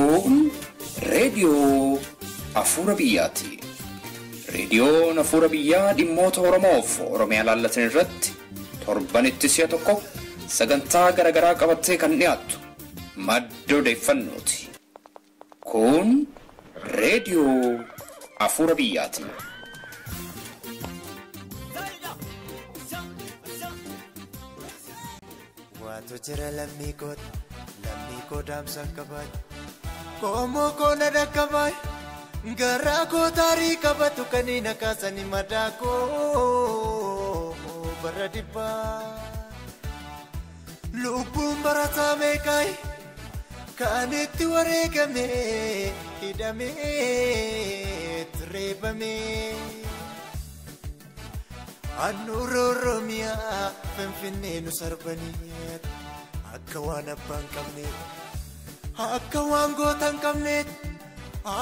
Kun reediyoo Afuura Biyyaati. Reediyoon Afuura Biyyaa dhimmoota Oromoof Oromiyaa laallatan irratti torbanitti si'a tokko sagantaa garaagaraa qabattee kan dhiyaattu madda odeeffannooti. Kun reediyoo Afuura Biyyaati. Waantu jira lammii kooti, lammii koo daamsa qabaatu, qomoo koo na dhaqqabaay, garaa koo taarii qabatu kan hin akaasani madaa koo bara dhibbaa. Lubbuun barataa meeqaay kan itti wareegame hidhamee reebame. Handhuura Oromiyaa Finfinnee nu sarbanii akka waan abbaan qabneet, akka waan goota hin qabneet,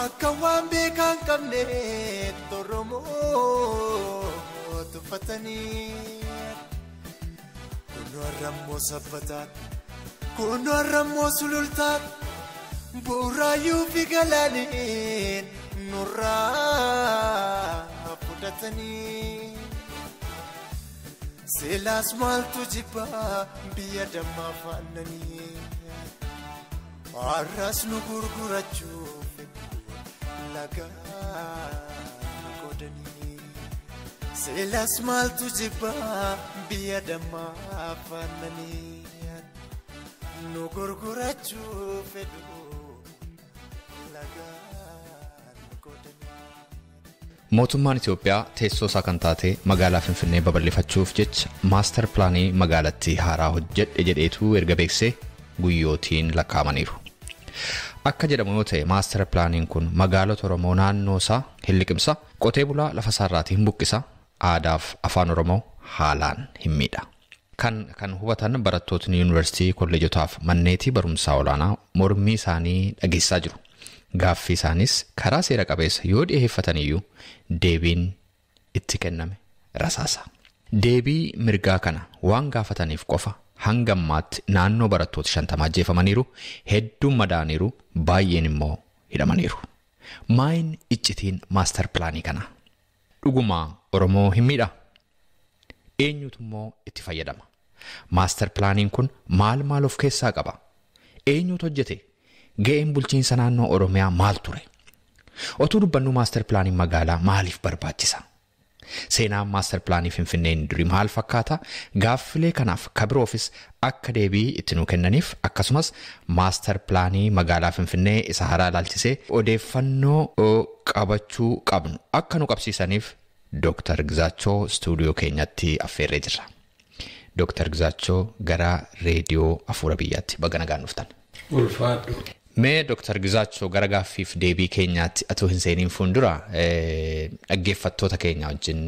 akka waan beekaa hin qabneet Oromoo tuffatanii. Kunoo har'ammoo Sabbataat, kunoo har'ammoo Sulultaat, Buraayyuu fi Galaaniin nurraa fudhatanii. Silaas maaltu jibbaa biyya dammaa faannanii, har'as nu gurgurachuuf lagaa nu qoodanii. Silaas maaltu jibbaa biyya dammaa faannanii, nu gurgurachuuf lagaa nu qoodanii. Mootummaan Itoophiyaa teessoo isaa kan taate magaalaa Finfinnee babal'ifachuuf jecha maastar pilaanii magaalattii haaraa hojjedhe jedheetu erga beeksisee guyyootiin lakkaa'amaniiru. Akka jedhamu yoo ta'e maastar pilaaniin kun magaalota Oromoo naannoo isaa hin liqimsa, qotee bulaa lafa isaarraatii hin buqqisa, aadaaf afaan Oromoo haalaan hin miidha. Kan hubatan barattootni yuunivarsiitii, kolleejotaaf manneetii barumsaa olaanaa mormii isaanii dhageessisaa jiru. Gaaffii isaanis karaa seera qabeessa yoo dhiyeeffatan iyyuu deebiin itti kenname rasaasa. Deebii mirgaa kana waan gaafataniif qofa hanga ammaatti naannoo barattoota 50 ajjeefamaniiru, hedduun madaaniiru, baay'een immoo hidhamaniiru. Maayin iccitiin maastar pilaanii kana? Dhugumaa Oromoo hin miidha? Eenyutu immoo itti fayyadama? Maastar pilaaniin kun maal maal of keessaa qaba? Eenyutu hojjete? Ga'een bulchiinsa naannoo Oromiyaa maal ture? Otuu dubbannu maastar pilaaniin magaalaa maaliif barbaachisa? Seenaan maastar pilaanii Finfinneen durii maal fakkaata? Gaaffilee kanaaf kabiroofis akka deebii itti nuu kennaniif akkasumas maastar pilaanii magaalaa Finfinnee isa haaraa ilaalchisee odeeffannoo qabachuu qabnu akka nu qabsiisaniif Dooktar Gizaachoo istuudiyoo keenyatti affeerree jirra. Dooktar Gizaachoo gara reediyoo Afuura Biyyaatti baga nagaan dhuftan. Ulfaadhu. Mee Dooktar Gizaachoo gara gaaffiif deebii keenyaatti atoo hin seeniin fuuldura dhaggeeffattoota keenya wajjin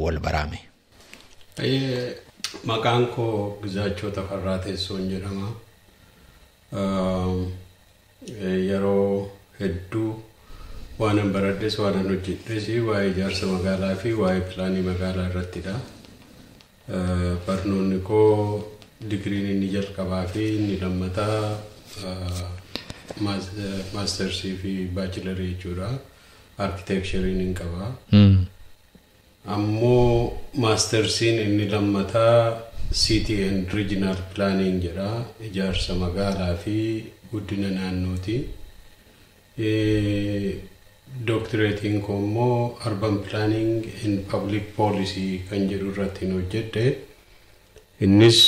wal baraame. Maqaan koo Gizaachoo Tafarraa Teessoon jedhama. Yeroo hedduu waanan baradhes waanan hojjedhes waa'ee ijaarsa magaalaa fi waa'ee pilaanii magaalaa irrattidha. Barnoonni koo digiriin inni jalqabaa fi inni lammataa maastersii fi baachilarii jechuudha. Arkiteekchariin hin qaba. Ammoo maastersiin inni lammataa City and Regional Planning jedha. Ijaarsa magaalaa fi guddina naannooti. Dooktireetiin koo immoo Urban Planning and Public Policy kan jedhu irratti hin hojjedhe. Innis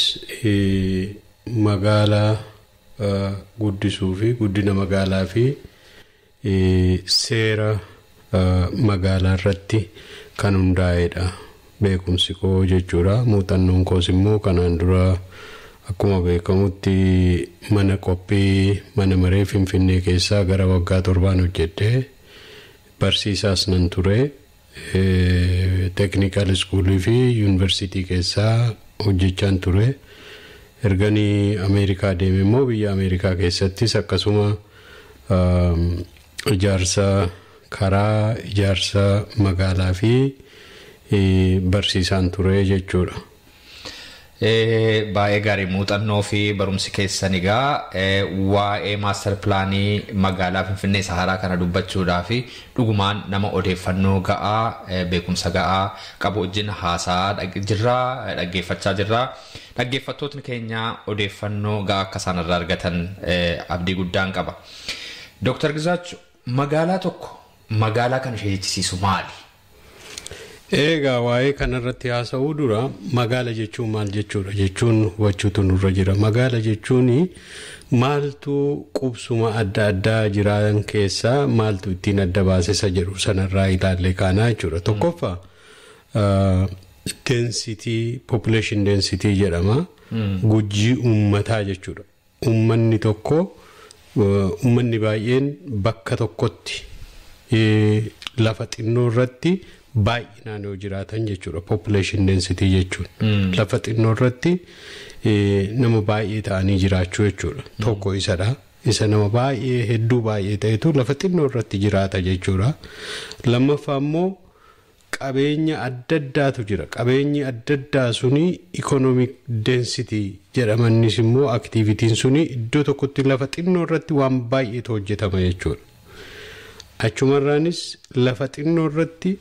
magaalaa guddisuu fi guddina magaalaa fi seera magaalaa irratti kan hundaa'edha. Beekumsi koo jechuudha. Muuxannoon koos immoo kanaan dura akkuma beekamutti mana qophii mana maree Finfinnee keessaa gara waggaa 7 hojjedhe. Barsiisaas nan ture. Teeknikaal iskuulii fi yuunivarsiitii keessaa hojjechaan ture. Erganii Ameerikaa deeme immoo biyya Ameerikaa keessattis akkasuma ijaarsa karaa, ijaarsa magaalaa fi barsiisaan ture jechuudha. Baay'ee gaarii, muuxannoo fi barumsi keessan egaa waa'ee maastar pilaanii magaalaa Finfinnee isa haaraa kana dubbachuudhaa fi dhugumaan nama odeeffannoo ga'aa, beekumsa ga'aa qabu wajjin haasaa jirra, dhaggeeffachaa jirra. Dhaggeeffattootni keenya odeeffannoo ga'aa akka isaan irraa argatan abdii guddaan qaba. Dooktar Gizaachuu, magaalaa tokko magaalaa kan ishee jechisiisu maali? Egaa waa'ee kanarratti haasa'uu dura magaala jechuun maal jechuudha jechuun hubachuutu nurra jira. Magaala jechuun maaltu qubsuma adda addaa jiran keessaa maaltu ittiin adda baasisa jedhu sanarraa ilaallee kaanaa jechuudha. Tokkoffaa, density, population density jedhama. Gujii uummataa jechuudha. Uummanni tokko, uummanni baay'een bakka tokkotti lafa xinnoo irratti baay'inaan yoo jiraatan jechuudha population density jechuun. Lafa xinnoo irratti nama baay'ee ta'anii jiraachuu jechuudha. Tokko isadha. Isa nama baay'ee, hedduu baay'ee ta'etu lafa xinnoo irratti jiraata jechuudha. Lammaffaa immoo qabeenya adda addaatu jira. Qabeenyi adda addaa suni economic density jedhamannis immoo activityn suni iddoo tokkotti lafa xinnoo irratti waan baay'eetu hojjetama jechuudha. Achumarraanis lafa xinnoo irratti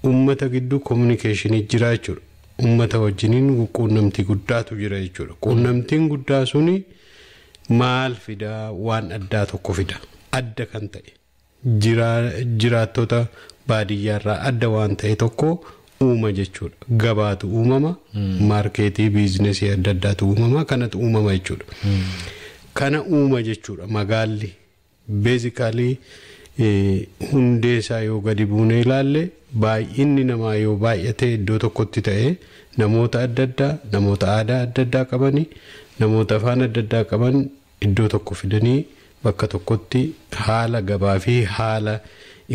uummata gidduu communicationii jira jechuudha. Uummata wajjiniin quunnamtii guddaatu jira jechuudha. Quunnamtiin guddaa suni maal fidaa? Waan addaa tokko fida. Adda kan ta'e, jiraattota baadiyyaarraa adda waan ta'e tokko uuma jechuudha. Gabaatu uumama, marketii, businessii adda addaatu uumama, kanatu uumama jechuudha. Kana uuma jechuudha magaalli. Basically, hundee isaa yoo gadi buunee ilaalle, baay'inni namaa yoo baay'ate iddoo tokkotti ta'e, namoota adda addaa, namoota aadaa adda addaa qabanii, namoota afaan adda addaa qaban iddoo tokko fidanii bakka tokkotti haala gabaa fi haala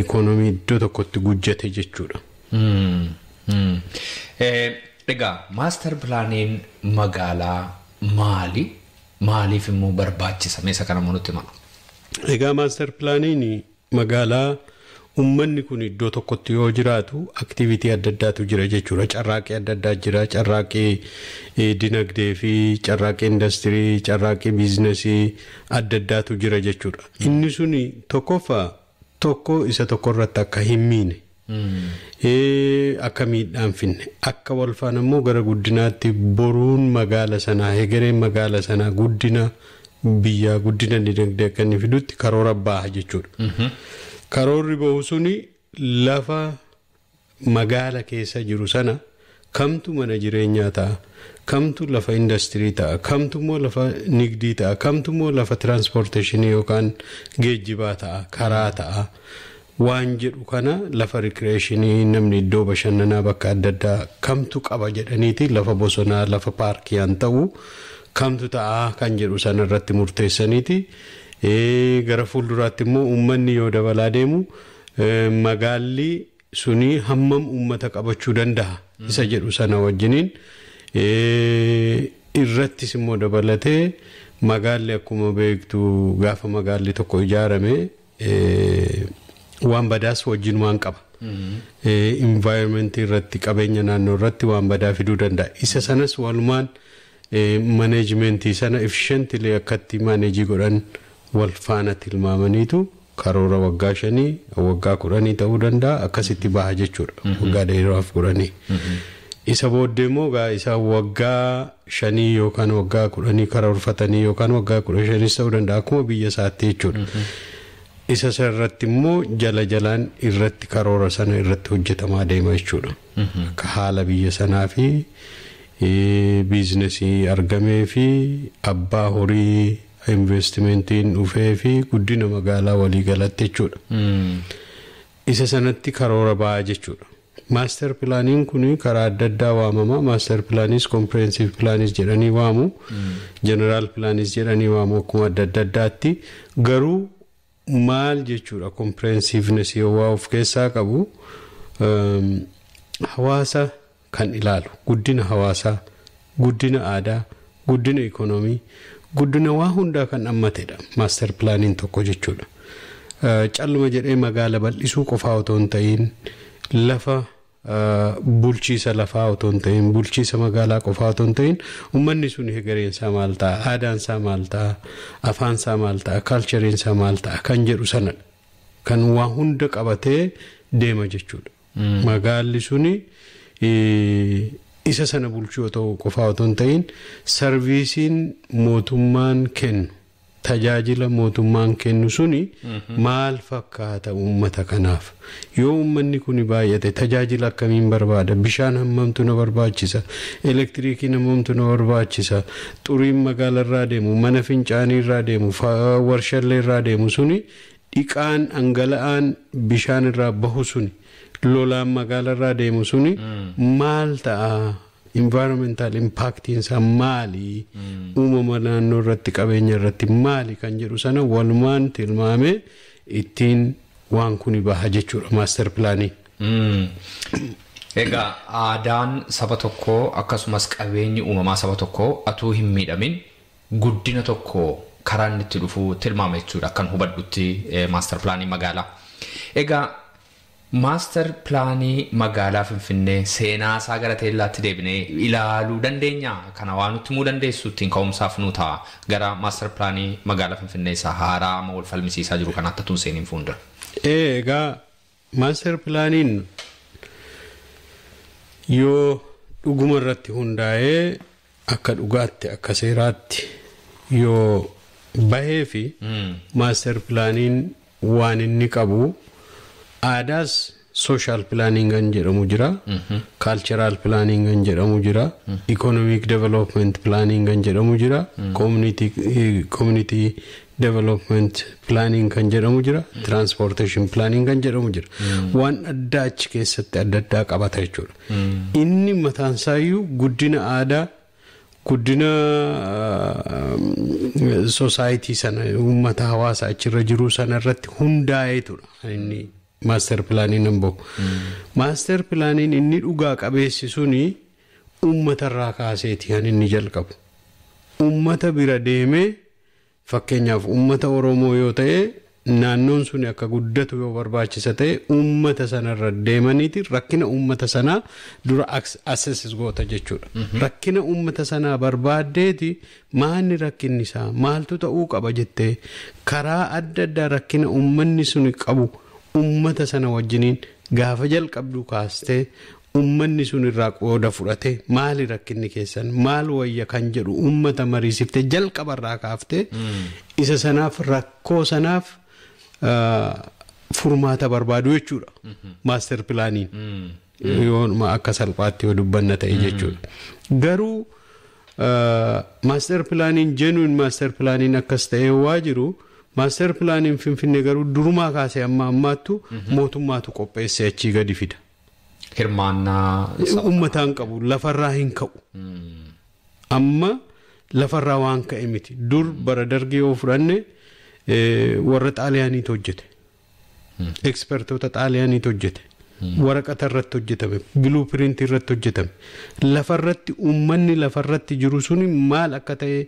ikoonomii iddoo tokkotti gujjate jechuudha. Egaa maastar pilaaniin magaalaa maali? Maaliif immoo barbaachisa? Meesa kana nutti hima. Egaa maastar pilaaniin magaalaa, uummanni kun iddoo tokkotti yoo jiraatu activity adda addaatu jira jechuudha. Carraaqqii adda addaa jira. Carraaqqii dinagdee fi carraaqqii industirii, carraaqqii businessii adda addaatu jira jechuudha. Inni suni tokkoffaa tokko isa tokko irratti akka hin miine, akka miidhaan finne, akka wal faana immoo gara guddinaatti boruun magaala sanaa, hegereen magaala sanaa guddina biyyaa, guddina dinagdee akka inni fidutti karoora baha jechuudha. Karoorri bahu suni lafa magaala keessa jiru sana kamtu mana jireenyaa ta'a, kamtu lafa industirii ta'a, kamtu immoo lafa nigdii ta'a, kamtu immoo lafa transportationii yookaan geejjibaa ta'a, karaa ta'a. Waan jedhu kana, lafa recreationii, namni iddoo bashannanaa bakka adda addaa kamtu qaba jedhaniiti, lafa bosonaa, lafa paarkii haan ta'u kamtu ta'a kan jedhu sana irratti murteessaniiti. Gara fuulduraatti immoo uummanni yoo dabalaa deemu magaalli suni hammam uummata qabachuu danda'a isa jedhu sana wajjiniin irrattis immoo dabalatee, magaalli akkuma beektu gaafa magaalli tokko ijaarame waan badaas wajjin waan qaba. Environmentii irratti, qabeenya naannoo irratti waan badaa fiduu danda'a. Isa sanas walumaan managementii sana efficiently akkatti manage godhan wal faana tilmaamaniitu karoora waggaa 5, waggaa 10 ta'uu danda'a, akkasitti baha jechuudha. Waggaa dheeraaf 10. Isa booddee immoo isa waggaa 5 yookaan waggaa 10 karoorfatanii yookaan waggaa 15s ta'uu danda'a, akkuma biyya isaatti jechuudha. Isa irratti immoo jala jalaan irratti karoora sana irratti hojjetamaa deema jechuudha. Akka haala biyya sanaa fi businessii argamee fi abbaa horii investmentiin dhufee fi guddina magaalaa walii galatti jechuudha. Isa sanatti karoora ba'a jechuudha. Master planiin kun karaa adda addaa waamama. Master planis, comprehensive planis jedhanii waamu. General planis jedhanii waamu, akkuma adda adda addaatti. Garuu maal jechuudha, comprehensiveness yoo waa of keessaa qabu, hawaasa kan ilaalu, guddina hawaasaa, guddina aadaa, guddina ikoonoomii, guddina waa hundaa kan hammatedha master planiin tokko jechuudha. Calluma jedhee magaala bal'isuu qofaa otoo hin ta'iin lafa Bulchiisa lafaa otoo hin ta'in, bulchiisa magaalaa qofaa otoo hin ta'in, uummanni sun hegereensaa maal ta'a, aadaansaa maal ta'a, afaansaa maal ta'a, cultureiinsaa maal ta'a kan jedhu sanadha. Kan waa hunda qabatee deema jechuudha. Magaalli suni isa sana bulchuu otoo qofaa otoo hin ta'in, serviceiin mootummaan kennu, tajaajila mootummaan kennu suni maal fakkaata uummata kanaaf? Yoo uummanni kun baay'ate, tajaajila akkamiin barbaada? Bishaan hammamtu na barbaachisa? Elektiriikiin hammamtu na barbaachisa? Xuriin magaalarraa deemu, mana fincaanii irraa deemu, warshallee irraa deemu suni, dhiqaan dhangala'aan bishaan irraa bahu suni, lolaan magaalarraa deemu suni maal ta'a? Environmental impactiin isaa maali? Uumama naannoo irratti, qabeenya irratti maali kan jedhu sana walumaan tilmaamee ittiin waan kuni baha jechuudha master planii. Egaa aadaan saba tokkoo akkasumas qabeenyi uumamaa saba tokkoo atuu hin miidhamin guddina tokko karaa inni itti dhufu tilmaama jechuudha akkan hubadhutti master planii magaalaa. Egaa master planii magaalaa Finfinnee seenaa isaa gara teellaatti deebinee ilaaluu dandeenya? Kana waan nutti himuu dandeessu ittiin ka'umsaaf nu ta'a. Gara master planii magaalaa Finfinnee isaa haaraa amma wal falmisiisaa jiru kanaatti tun seeniin fuuldura. Egaa master planiin yoo dhuguma irratti hundaa'ee, akka dhugaatti, akka seeraatti yoo bahee fi master planiin waan inni qabu, aadaas social planning kan jedhamu jira, cultural planning kan jedhamu jira, economic development planning kan jedhamu jira, community development planning kan jedhamu jira, transportation planning kan jedhamu jira. Waan addaa achi keessatti adda addaa qabata jechuudha. Inni mataansaayyuu guddina aadaa, guddina society sana, uummata hawaasa achirra jiru sana irratti hundaa'eetudha inni master planiin hin bahu. Master planiin inni dhugaa qabeessi suni uummatarraa kaaseeti kan inni jalqabu. Uummata bira deemee, fakkeenyaaf uummata Oromoo yoo ta'e, naannoon sun akka guddatu yoo barbaachisa ta'e, uummata sanarra deemaniiti rakkina uummata sanaa dura assess goota jechuudha. Rakkina uummata sanaa barbaaddeeti, maalni rakkinni isaa, maaltu ta'uu qaba jettee, karaa adda addaa rakkina uummanni sun qabu uummata sana wajjiniin gaafa jalqabdu kaastee, uummanni sun irraa qooda fudhate, maali rakkinni keessan, maal wayya kan jedhu uummata mariisiftee, jalqabarraa kaaftee isa sanaaf, rakkoo sanaaf furmaata barbaadu jechuudha. Master planiin. Yoo akka salphaatti yoo dubbanna ta'e jechuudha. Garuu master planiin, genuine master planiin akkas ta'ee waa jiru, master planiin Finfinnee garuu durumaa kaasee amma ammaattu mootummaatu qopheessee achii gadi fida. Hirmaannaa uummataan qabu, lafarraa hin ka'u. Amma lafarraa waan ka'e miti. Dur bara Dargii yoo fudhanne, warra Xaaliyaaniitu hojjete. Expertoota Xaaliyaaniitu hojjete. Waraqata irratti hojjetame, blueprintii irratti hojjetame. Lafarratti uummanni lafarratti jiru suni maal akka ta'e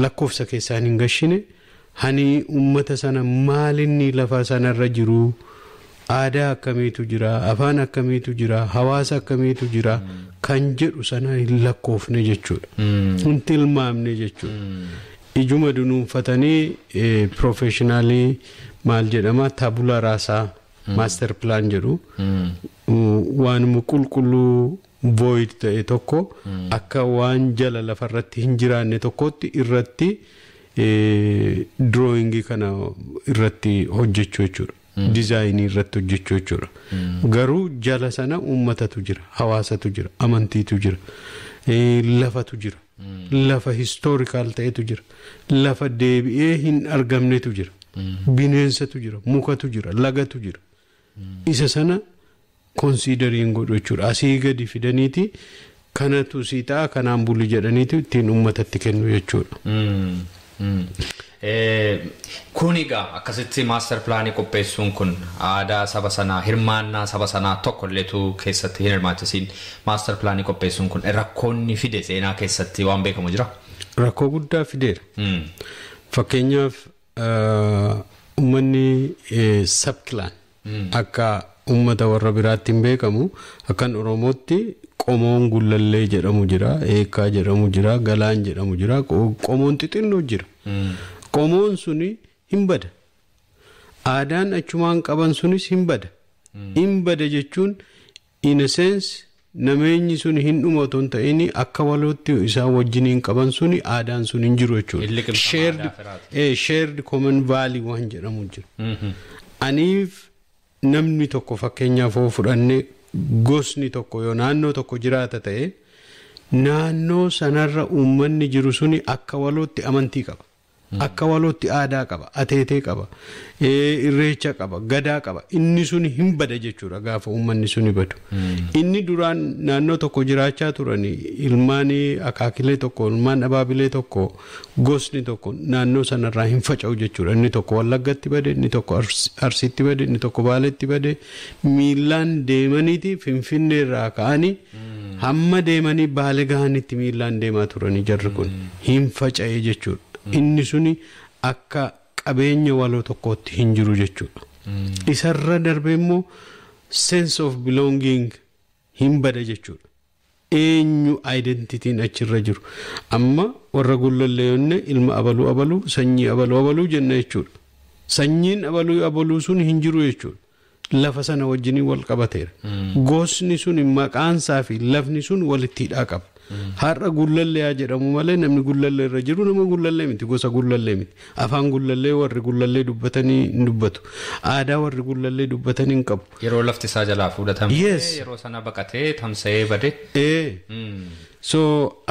lakkoofsa keessaan hin gashine. Hani uummata sana maalinni lafa sanarra jiru, aadaa akkamiitu jira, afaan akkamiitu jira, hawaasa akkamiitu jira kan jedhu sana hin lakkoofne jechuudha. Hin tilmaamne jechuudha. Ijuma dunuunfatanii professionalii maal jedhama, tabula rasa master plan jedhu, waanuma qulqulluu void ta'e tokko, akka waan jala lafarratti hin jiraanne tokkotti irratti drawingii kana irratti hojjechuu jechuudha. Designii irratti hojjechuu jechuudha. Garuu jala sana uummatatu jira, hawaasatu jira, amantiitu jira, lafatu jira. Lafa historical ta'etu jira. Lafa deebi'ee hin argamnetu jira. Bineensatu jira, mukatu jira, lagatu jira. Isa sana consideriin godhu jechuudha. Asii gadi fidaniiti kanatu sii ta'a, kanaan buli jedhaniiti ittiin uummatatti kennu jechuudha. Kun egaa akkasitti master planii qopheessuun kun aadaa saba sanaa, hirmaannaa saba sanaa tokko illeetu keessatti hin hirmaachisiin master planii qopheessuun kun rakkoonni fide seenaa keessatti waan beekamu jira? Rakkoo guddaa fideera. Fakkeenyaaf uummanni subclan akka uummata warra biraatti hin beekamu. Akkan Oromootti qomoon Gullallee jedhamu jira, Eekkaa jedhamu jira, Galaan jedhamu jira, qomoon xixinnoo jira. Qomoon suni hin bada. Aadaan achumaan qaban sunis hin bada. Hin bada jechuun, in a sense, nameenyi sun hin dhuma otoo hin ta'in, akka walootti isaan wajjiniin qaban suni, aadaan sun hin jiru jechuudha. Shared common value waan jedhamu jira. Aniif namni tokko, fakkeenyaaf yoo fudhanne, gosni tokko yoo naannoo tokko jiraata ta'e, naannoo sanarra uummanni jiru suni akka walootti amantii qaba. Akka walootti aadaa qaba, ateetee qaba, irreecha qaba, gadaa qaba. Inni suni hin bada jechuudha gaafa uummanni suni badu. Inni duraan naannoo tokko jiraachaa turan, ilmaan akaakilee tokko, ilmaan abaabilee tokko, gosni tokko naannoo sanarraa hin faca'u jechuudha. Inni tokko Wallaggatti bade, inni tokko Arsiitti bade, inni tokko Baaleetti bade, miillaan deemaniiti Finfinneerraa ka'anii hamma deemanii Baale gahanitti miillaan deemaa turanii, jarri kun hin faca'e jechuudha. Inni suni akka qabeenya waloo tokkootti hin jiru jechuudha. Isarra darbee immoo sense of belonging hin bada jechuudha. Eenyu identityn achirra jiru. Amma warra Gullallee yoonne, ilma abaluu abaluu, sanyii abaluu abaluu jenna jechuudha. Sanyiin abaluu abaluu sun hin jiru jechuudha. Lafa sana wajjiniin wal qabateera. Gosni sun maqaansaa fi lafni sun walitti hidhaa qaba. Har'a Gullallee haa jedhamu malee, namni Gullallee irra jiru nama Gullallee miti, gosa Gullallee miti. Afaan Gullallee warri Gullallee dubbatanii hin dubbatu. Aadaa warri Gullallee dubbatanii hin qabu. Yeroo lafti isaa jalaa fudhatame. Yeroo sana baqatee tamsa'ee bade. So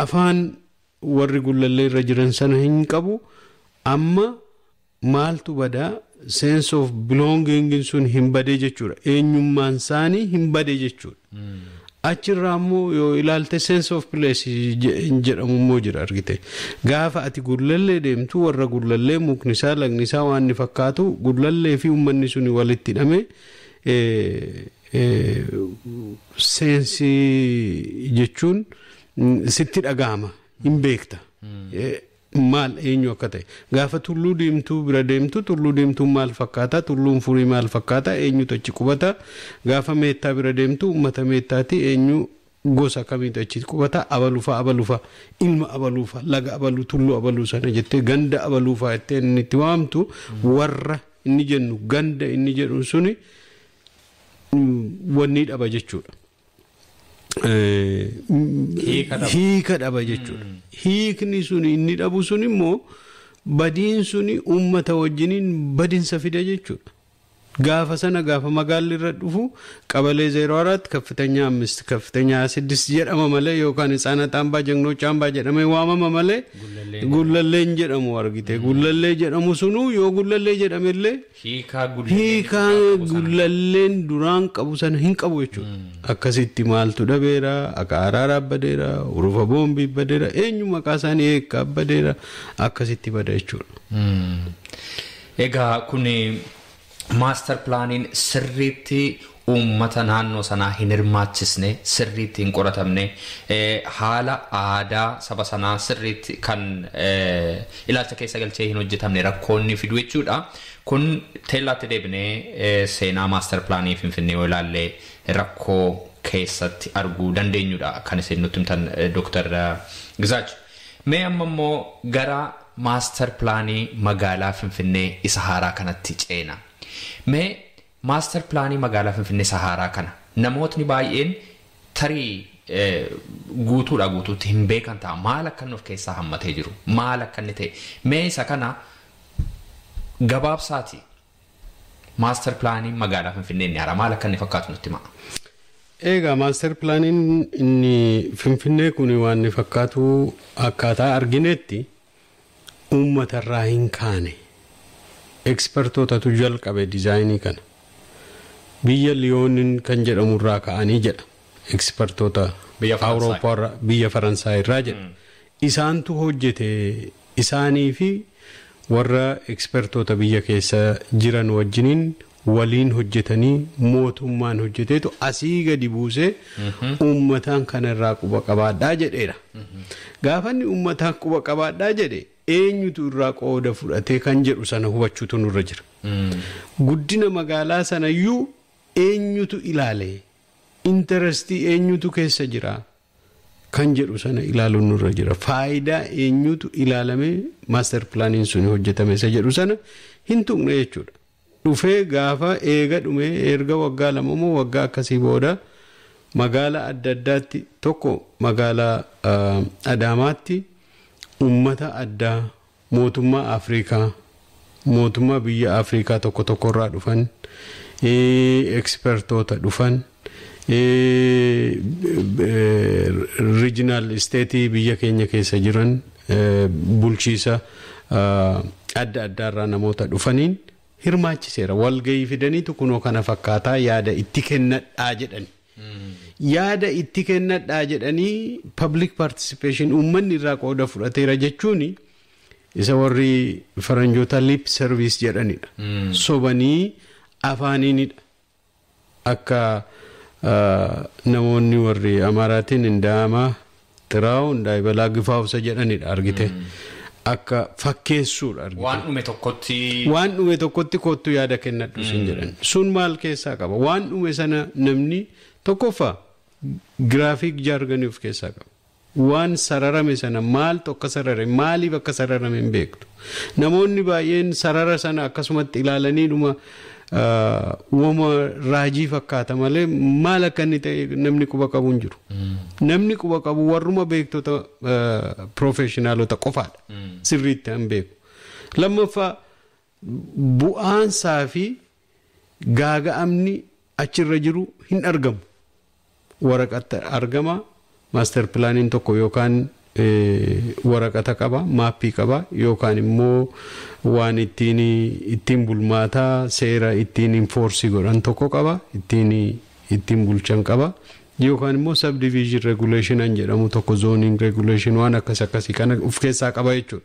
afaan warri Gullallee irra jiran sana hin qabu. Amma maaltu badaa? Sense of belonging sun hin badee jechuudha. Eenyummaan isaanii hin badee jechuudha. Achirraa immoo yoo ilaalte, sense of place jedhamu immoo jira, argite. Gaafa ati Gullallee deemtu, warra Gullallee mukni isaa, lagni isaa waan inni fakkaatu, Gullallee fi uummanni suni walitti hidhame, sense jechuun sitti dhagahama, hin beekta. Maal, eenyu akka ta'e. Gaafa Tulluu Diimtuu bira deemtu, Tulluu Diimtuun maal fakkaata, Tulluun Furii maal fakkaata, eenyutu achi qubata? Gaafa Meettaa bira deemtu, uummata Meettaati, eenyu, gosa kamiitu achi qubata? Abaluufaa, abaluufaa, ilma abaluufaa, laga abaluu, tulluu abaluu sana jettee, ganda abaluufaa jettee inni itti waamtu, warra inni jennu, ganda inni jedhu suni wanni dhaba jechuudha. Hiika dhaba jechuudha. Hiikni sun inni dhabu sun immoo, badiin suni uummata wajjiniin badinsa fida jechuudha. Gaafa sana, gaafa magaalli irra dhufu, ቀበሌ 04 ከፍተኛ 5 ከፍተኛ 6 jedhama malee, yookaan ህፃናት አምባ, ጀግኖች አምባ jedhamee waamama malee, Gullalleen jedhamu, argite, Gullallee jedhamu sunuu yoo Gullallee jedhamellee hiikaa Gullalleen duraan qabu sana hin qabu jechuudha. Akkasitti maaltu dhabeera? Akka Araaraa badeera, Urufa Boombii badeera, eenyu maqaa isaanii, Eekkaa badeera, akkasitti bada jechuudha. Egaa kun master planiin sirriitti uummata naannoo sanaa hin hirmaachisne, sirriitti hin qoratamne, haala aadaa saba sanaa sirriitti kan ilaalcha keessa galchee hin hojjetamne rakkoonni fidu jechuudha. Kun teellaatti deebinee seenaa master planii Finfinnee yoo ilaalle rakkoo keessatti arguu dandeenyudha kan isin nutti himtan, Dooktar Gizaach. Mee amma immoo gara master planii magaalaa Finfinnee isa haaraa kanatti ceena. Mee master planii magaalaa Finfinnee isa haaraa kana namootni baay'een tarii guutuudha guutuutti hin beekan ta'a. Maal akka inni of keessaa hammatee jiru, maal akka inni ta'e, mee isa kana gabaabsaati master planii magaalaa Finfinnee inni haaraa maal akka inni fakkaatu nutti himaa. Egaa master planiin inni Finfinnee kun waan inni fakkaatu, akkaataa arginetti uummatarraa hin kaane. Expertootatu jalqabe designii kana. Biyya Liyooniin kan jedhamurraa ka'anii jedha. Expertoota Awurooppaa, biyya Faransaay irraa jedha. Isaantu hojjete. Isaanii fi warra expertoota biyya keessa jiran wajjiniin waliin hojjetanii, mootummaan hojjeteetu asii gadi buusee uummataan kanarraa quba qabaadhaa jedheera. Gaafa inni uummataan quba qabaadhaa jedhe, eenyutu irraa qooda fudhatee kan jedhu sana hubachuutu nurra jira. Guddina magaalaa sanayyuu Eenyutu ilaale, interestii eenyutu keessa jira kan jedhu sana ilaaluun nurra jira. Faayidaa eenyutu ilaalame master planiin sun hojjetame isa jedhu sana hin tuqne jechuudha. Dhufee gaafa eega dhume, erga waggaa 2 moo waggaa akkasii booda, magaala adda addaatti, tokko magaalaa Adaamaatti, uummata addaa, mootummaa Afrikaa, mootummaa biyya Afrikaa tokko tokkorraa dhufan, expertoota dhufan, regional state biyya keenya keessa jiran, bulchiisa adda addaarraa namoota dhufaniin hirmaachiseera. Walgayii fidaniitu kunoo kana fakkaataa, yaada itti kennadhaa jedhani. Yaada itti kennadhaa jedhanii public participation, uummanni irraa qooda fudhateera jechuun isa warri faranjoota lip service jedhanidha. Sobanii afaaniinidha. Akka namoonni warri Amaaraatiin indaama xiraa'u እንዳይበላ ግፋውsa jedhanidha, argite. Akka fakkeessuudha, argite. Waan dhume tokkotti. Waan dhume tokkotti kottu yaada kennadhu sin jedhan. Sun maal keessaa qaba? Waan dhume sana namni tokkoffaa graphic jargonii of keessaa qaba. Waan sararame sana maaltu akka sararame, maaliif akka sararame hin beektu. Namoonni baay'een sarara sana akkasumatti ilaalanii dhuma uumama raajii fakkaata malee maal akka inni ta'e namni quba qabu hin jiru. Namni quba qabu warruma beektota, professionalota qofaadha. Sirriitti hin beeku. Lammaffaa, bu'aansaa fi gaaga'amni achirra jiru hin argamu. Waraqata argama, master planiin tokko yookaan waraqata qaba, maappii qaba, yookaan immoo waan ittiin bulmaataa, seera ittiin enforce godhan tokko qaba, ittiin bulchan qaba, yookaan immoo subdivision regulation an jedhamu tokko, zoning regulation, waan akkas akkasii kana of keessaa qaba jechuudha.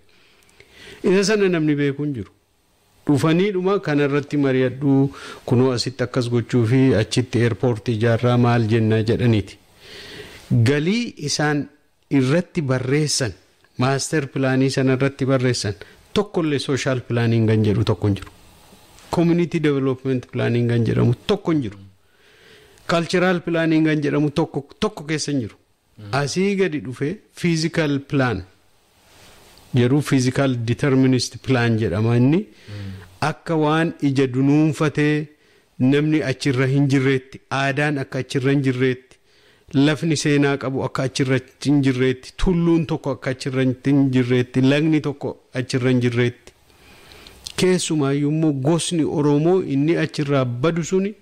Isa sana namni beeku hin jiru. Dhufanii dhuma kanarratti mari'adhuu, kunoo asitti akkas gochuu fi achitti airportii ijaarraa maal jennaa jedhaniiti. Galii isaan irratti barreessan, master planii sana irratti barreessan tokkollee social planning kan jedhu tokko hin jiru. Community development planning kan jedhamu tokko hin jiru. Cultural planning kan jedhamu tokko tokko keessa hin jiru. Asii gadi dhufee physical plan jedhu, physical determinist plan jedhama inni, akka waan ija dunuunfatee namni achirra hin jirreetti, aadaan akka achirra hin jirreetti, lafni seenaa qabu akka achirra hin jirreetti, tulluun tokko akka achirra hin jirreetti, lagni tokko achirra hin jirreetti, keessumaayyuu immoo gosni Oromoo inni achirraa badu suni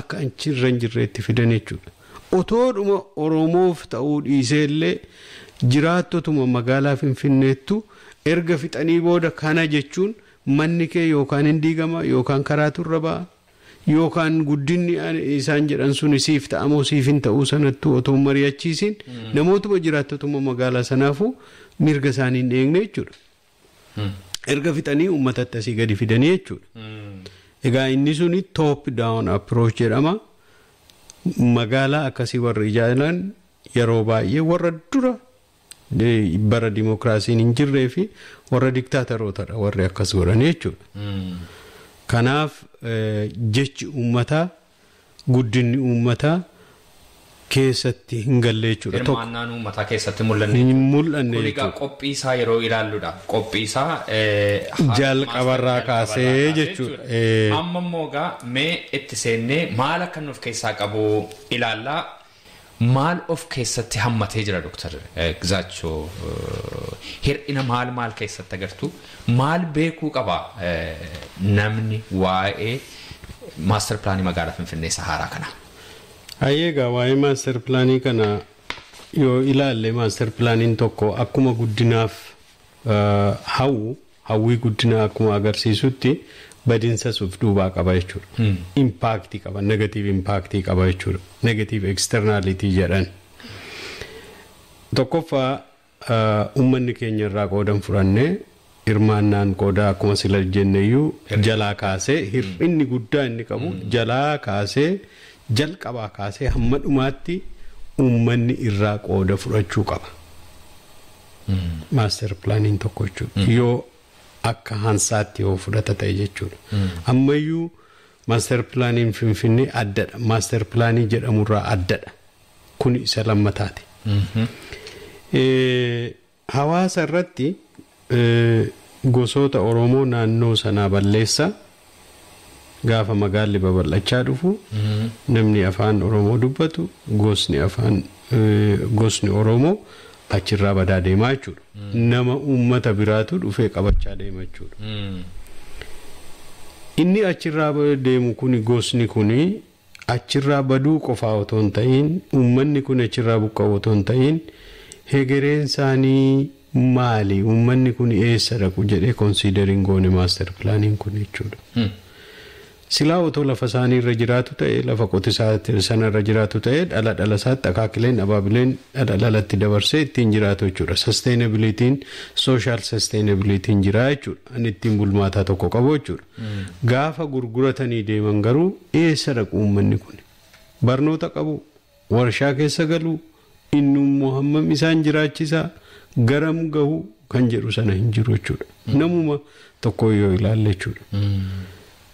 akka achirra hin jirreetti fidan jechuudha. Otoodhuma Oromoof ta'uu dhiisee illee jiraattotuma magaalaa Finfinneettu erga fixanii booda kana jechuun manni kee yookaan hin diigama, yookaan karaatu irra ba'a, yookaan guddinni isaan jedhan sun siif ta'amoo siif hin ta'uu sanattuu otoo mari'achiisin namootuma jiraattotuma magaalaa sanaafuu mirga isaanii hin eegne jechuudha. Erga fixanii uummatatti asii gadi fidanii jechuudha. Egaa inni suni top down approach jedhama. Magaalaa akkasii warri ijaaran yeroo baay'ee warra dura bara dimokiraasiin hin jirree fi warra diktaatarootadha warri akkas godhan jechuudha. Kanaaf jechi uummataa, guddinni uummataa keessatti hin galle jechuudha. Hirmaannaan uummataa keessatti mul'anne. Hin mul'anne Kun egaa jechuudha. qophii isaa yeroo ilaalludha. Qophii isaa Jalqabarraa kaasee jechuudha. Amma immoo egaa mee itti seennee maal akka inni of keessaa qabu ilaallaa. Maal of keessatti hammatee jira, Dooktar Gizaachoo? Hir'ina maal maal keessatti agartu? Maal beekuu qaba namni waa'ee master planii magaalaa Finfinnee Sahaaraa kana? Egaa waa'ee master planii kana yoo ilaalle, master planiin tokko akkuma guddinaaf hawwu, hawwii guddinaa akkuma agarsiisutti badinsas of duubaa qaba jechuudha. Impactii qaba, negative impactii qaba jechuudha. Negative externality jedhan. Tokkoffaa, uummanni keenya irraa qoodan fudhannee, hirmaannaan qoodaa akkuma sila jenneyyuu jalaa kaasee hir'inni guddaa inni qabu jalaa kaasee, jalqabaa kaasee hamma dhumaatti uummanni irraa qooda fudhachuu qaba. Master planiin tokko jechuudha. Yoo akka hansaatti yoo fudhata ta'e jechuudha. Ammayyuu Master planiin Finfinnee addadha. Master planii jedhamurraa addadha. Kun isa lammataati. Hawaasa irratti gosoota Oromoo naannoo sanaa balleessa. Gaafa magaalli babal'achaa dhufu namni afaan Oromoo dubbatu, gosni afaan gosni Oromoo achirraa badaa deemaa jechuudha. Nama uummata biraatu dhufee qabachaa deema jechuudha. Inni achirraa deemu kuni, gosni kuni achirraa baduu qofaa otoo hin ta'in, uummanni kun achirraa buqqa'u otoo hin ta'in, hegereen isaanii maali, uummanni kun eessa dhaqu jedhee consider hin goone master planiin kun jechuudha. Silaa otoo lafa isaanii irra jiraatu ta'e, lafa qotisaa sana irra jiraatu ta'e, dhala dhala isaatti, akaakileen abaabileen dhala dhalatti dabarsee ittiin jiraatu jechuudha. Sustainabilityn, social sustainabilityn jira jechuudha. Ani ittiin bulmaataa tokko qabu jechuudha. Gaafa gurguratanii deeman garuu eessa dhaqu uummanni kun? Barnoota qabu, warshaa keessa galu, inni immoo hammam isaan jiraachisaa, garam gahu kan jedhu sana hin jiru jechuudha. Namuma tokko yoo ilaalle jechuudha.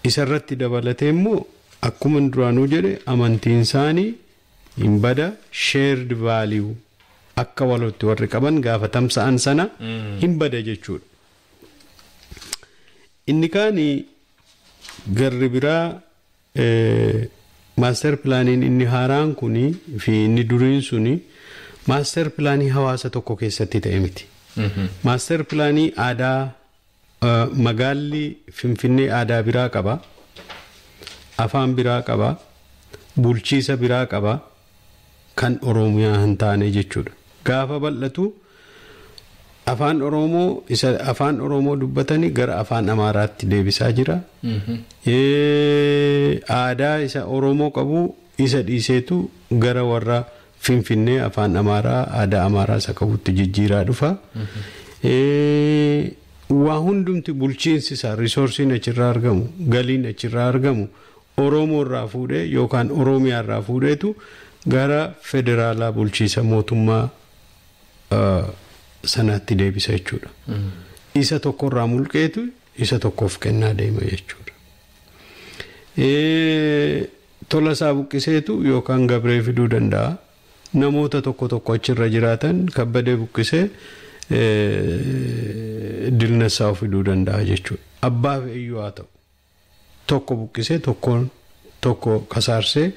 Isarratti dabalatee immoo, akkuma duraanuu jedhe, amantiin isaanii hin bada. Shared value akka walootti warri qaban gaafa tamsa'an sana hin bada jechuudha. Inni kaani garri biraa, master planiin inni haaraan kuni fi inni duriin suni master planii hawaasa tokko keessatti ta'e miti. Master planii aadaa magaalli Finfinnee aadaa biraa qaba, afaan biraa qaba, bulchiisa biraa qaba, kan Oromiyaa hin taane jechuudha. Gaafa bal'atu afaan Oromoo isa afaan Oromoo dubbatanii gara afaan Amaaraatti deebisaa jira. Aadaa isa Oromoo qabu isa dhiiseetu gara warra Finfinnee afaan Amaaraa, aadaa Amaaraa isa qabutti jijjiiraa dhufa. Waa hundumti, bulchiinsi isaa, resourceiin achirraa argamu, galiin achirraa argamu Oromoo irraa fuudhee yookaan Oromiyaa irraa fuudheetu gara federaalaa bulchiisa mootummaa sanaatti deebisa jechuudha. Isa tokkorraa mulqeetu isa tokkoof kennaa deema jechuudha. Tola isaa buqqiseetu yookaan gabree fiduu danda'a. Namoota tokko tokko achirra jiraatan kabbadee buqqisee dilnasaa fiduu danda'a jechuudha. Abbaa fe'iyyuu haa ta'u. Tokko buqqisee, tokkoon tokko kasaarsee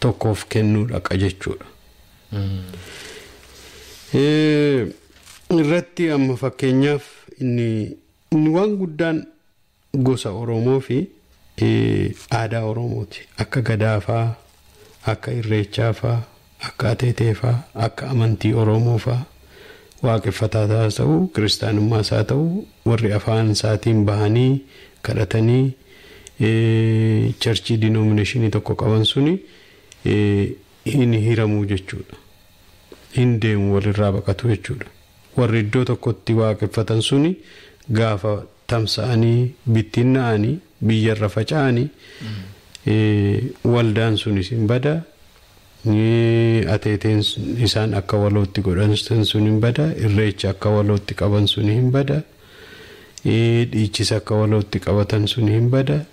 tokkoof kennuu dhaqa jechuudha. Irratti amma fakkeenyaaf inni waan guddaan gosa Oromoo fi aadaa Oromooti. Akka gadaafaa, akka irreechaafaa, akka ateeteefaa, akka amantii Oromoofaa, waaqeffataa ta'u, kiristaanummaas haa ta'u, warri afaan isaatiin bahanii kadhatanii church denomination tokko qaban suni hin hiramuu jechuudha. Hin deemu, walirraa baqatu jechuudha. Warri iddoo tokkotti waaqeffatan suni gaafa tamsa'anii bittinnaa'anii biyyarra faca'anii waldaan sunis hin bada. Ateeteen isaan akka walootti godhan sun hin bada. Irreecha akka walootti qaban sun hin bada. Dhiichisa akka walootti qabatan sun hin bada.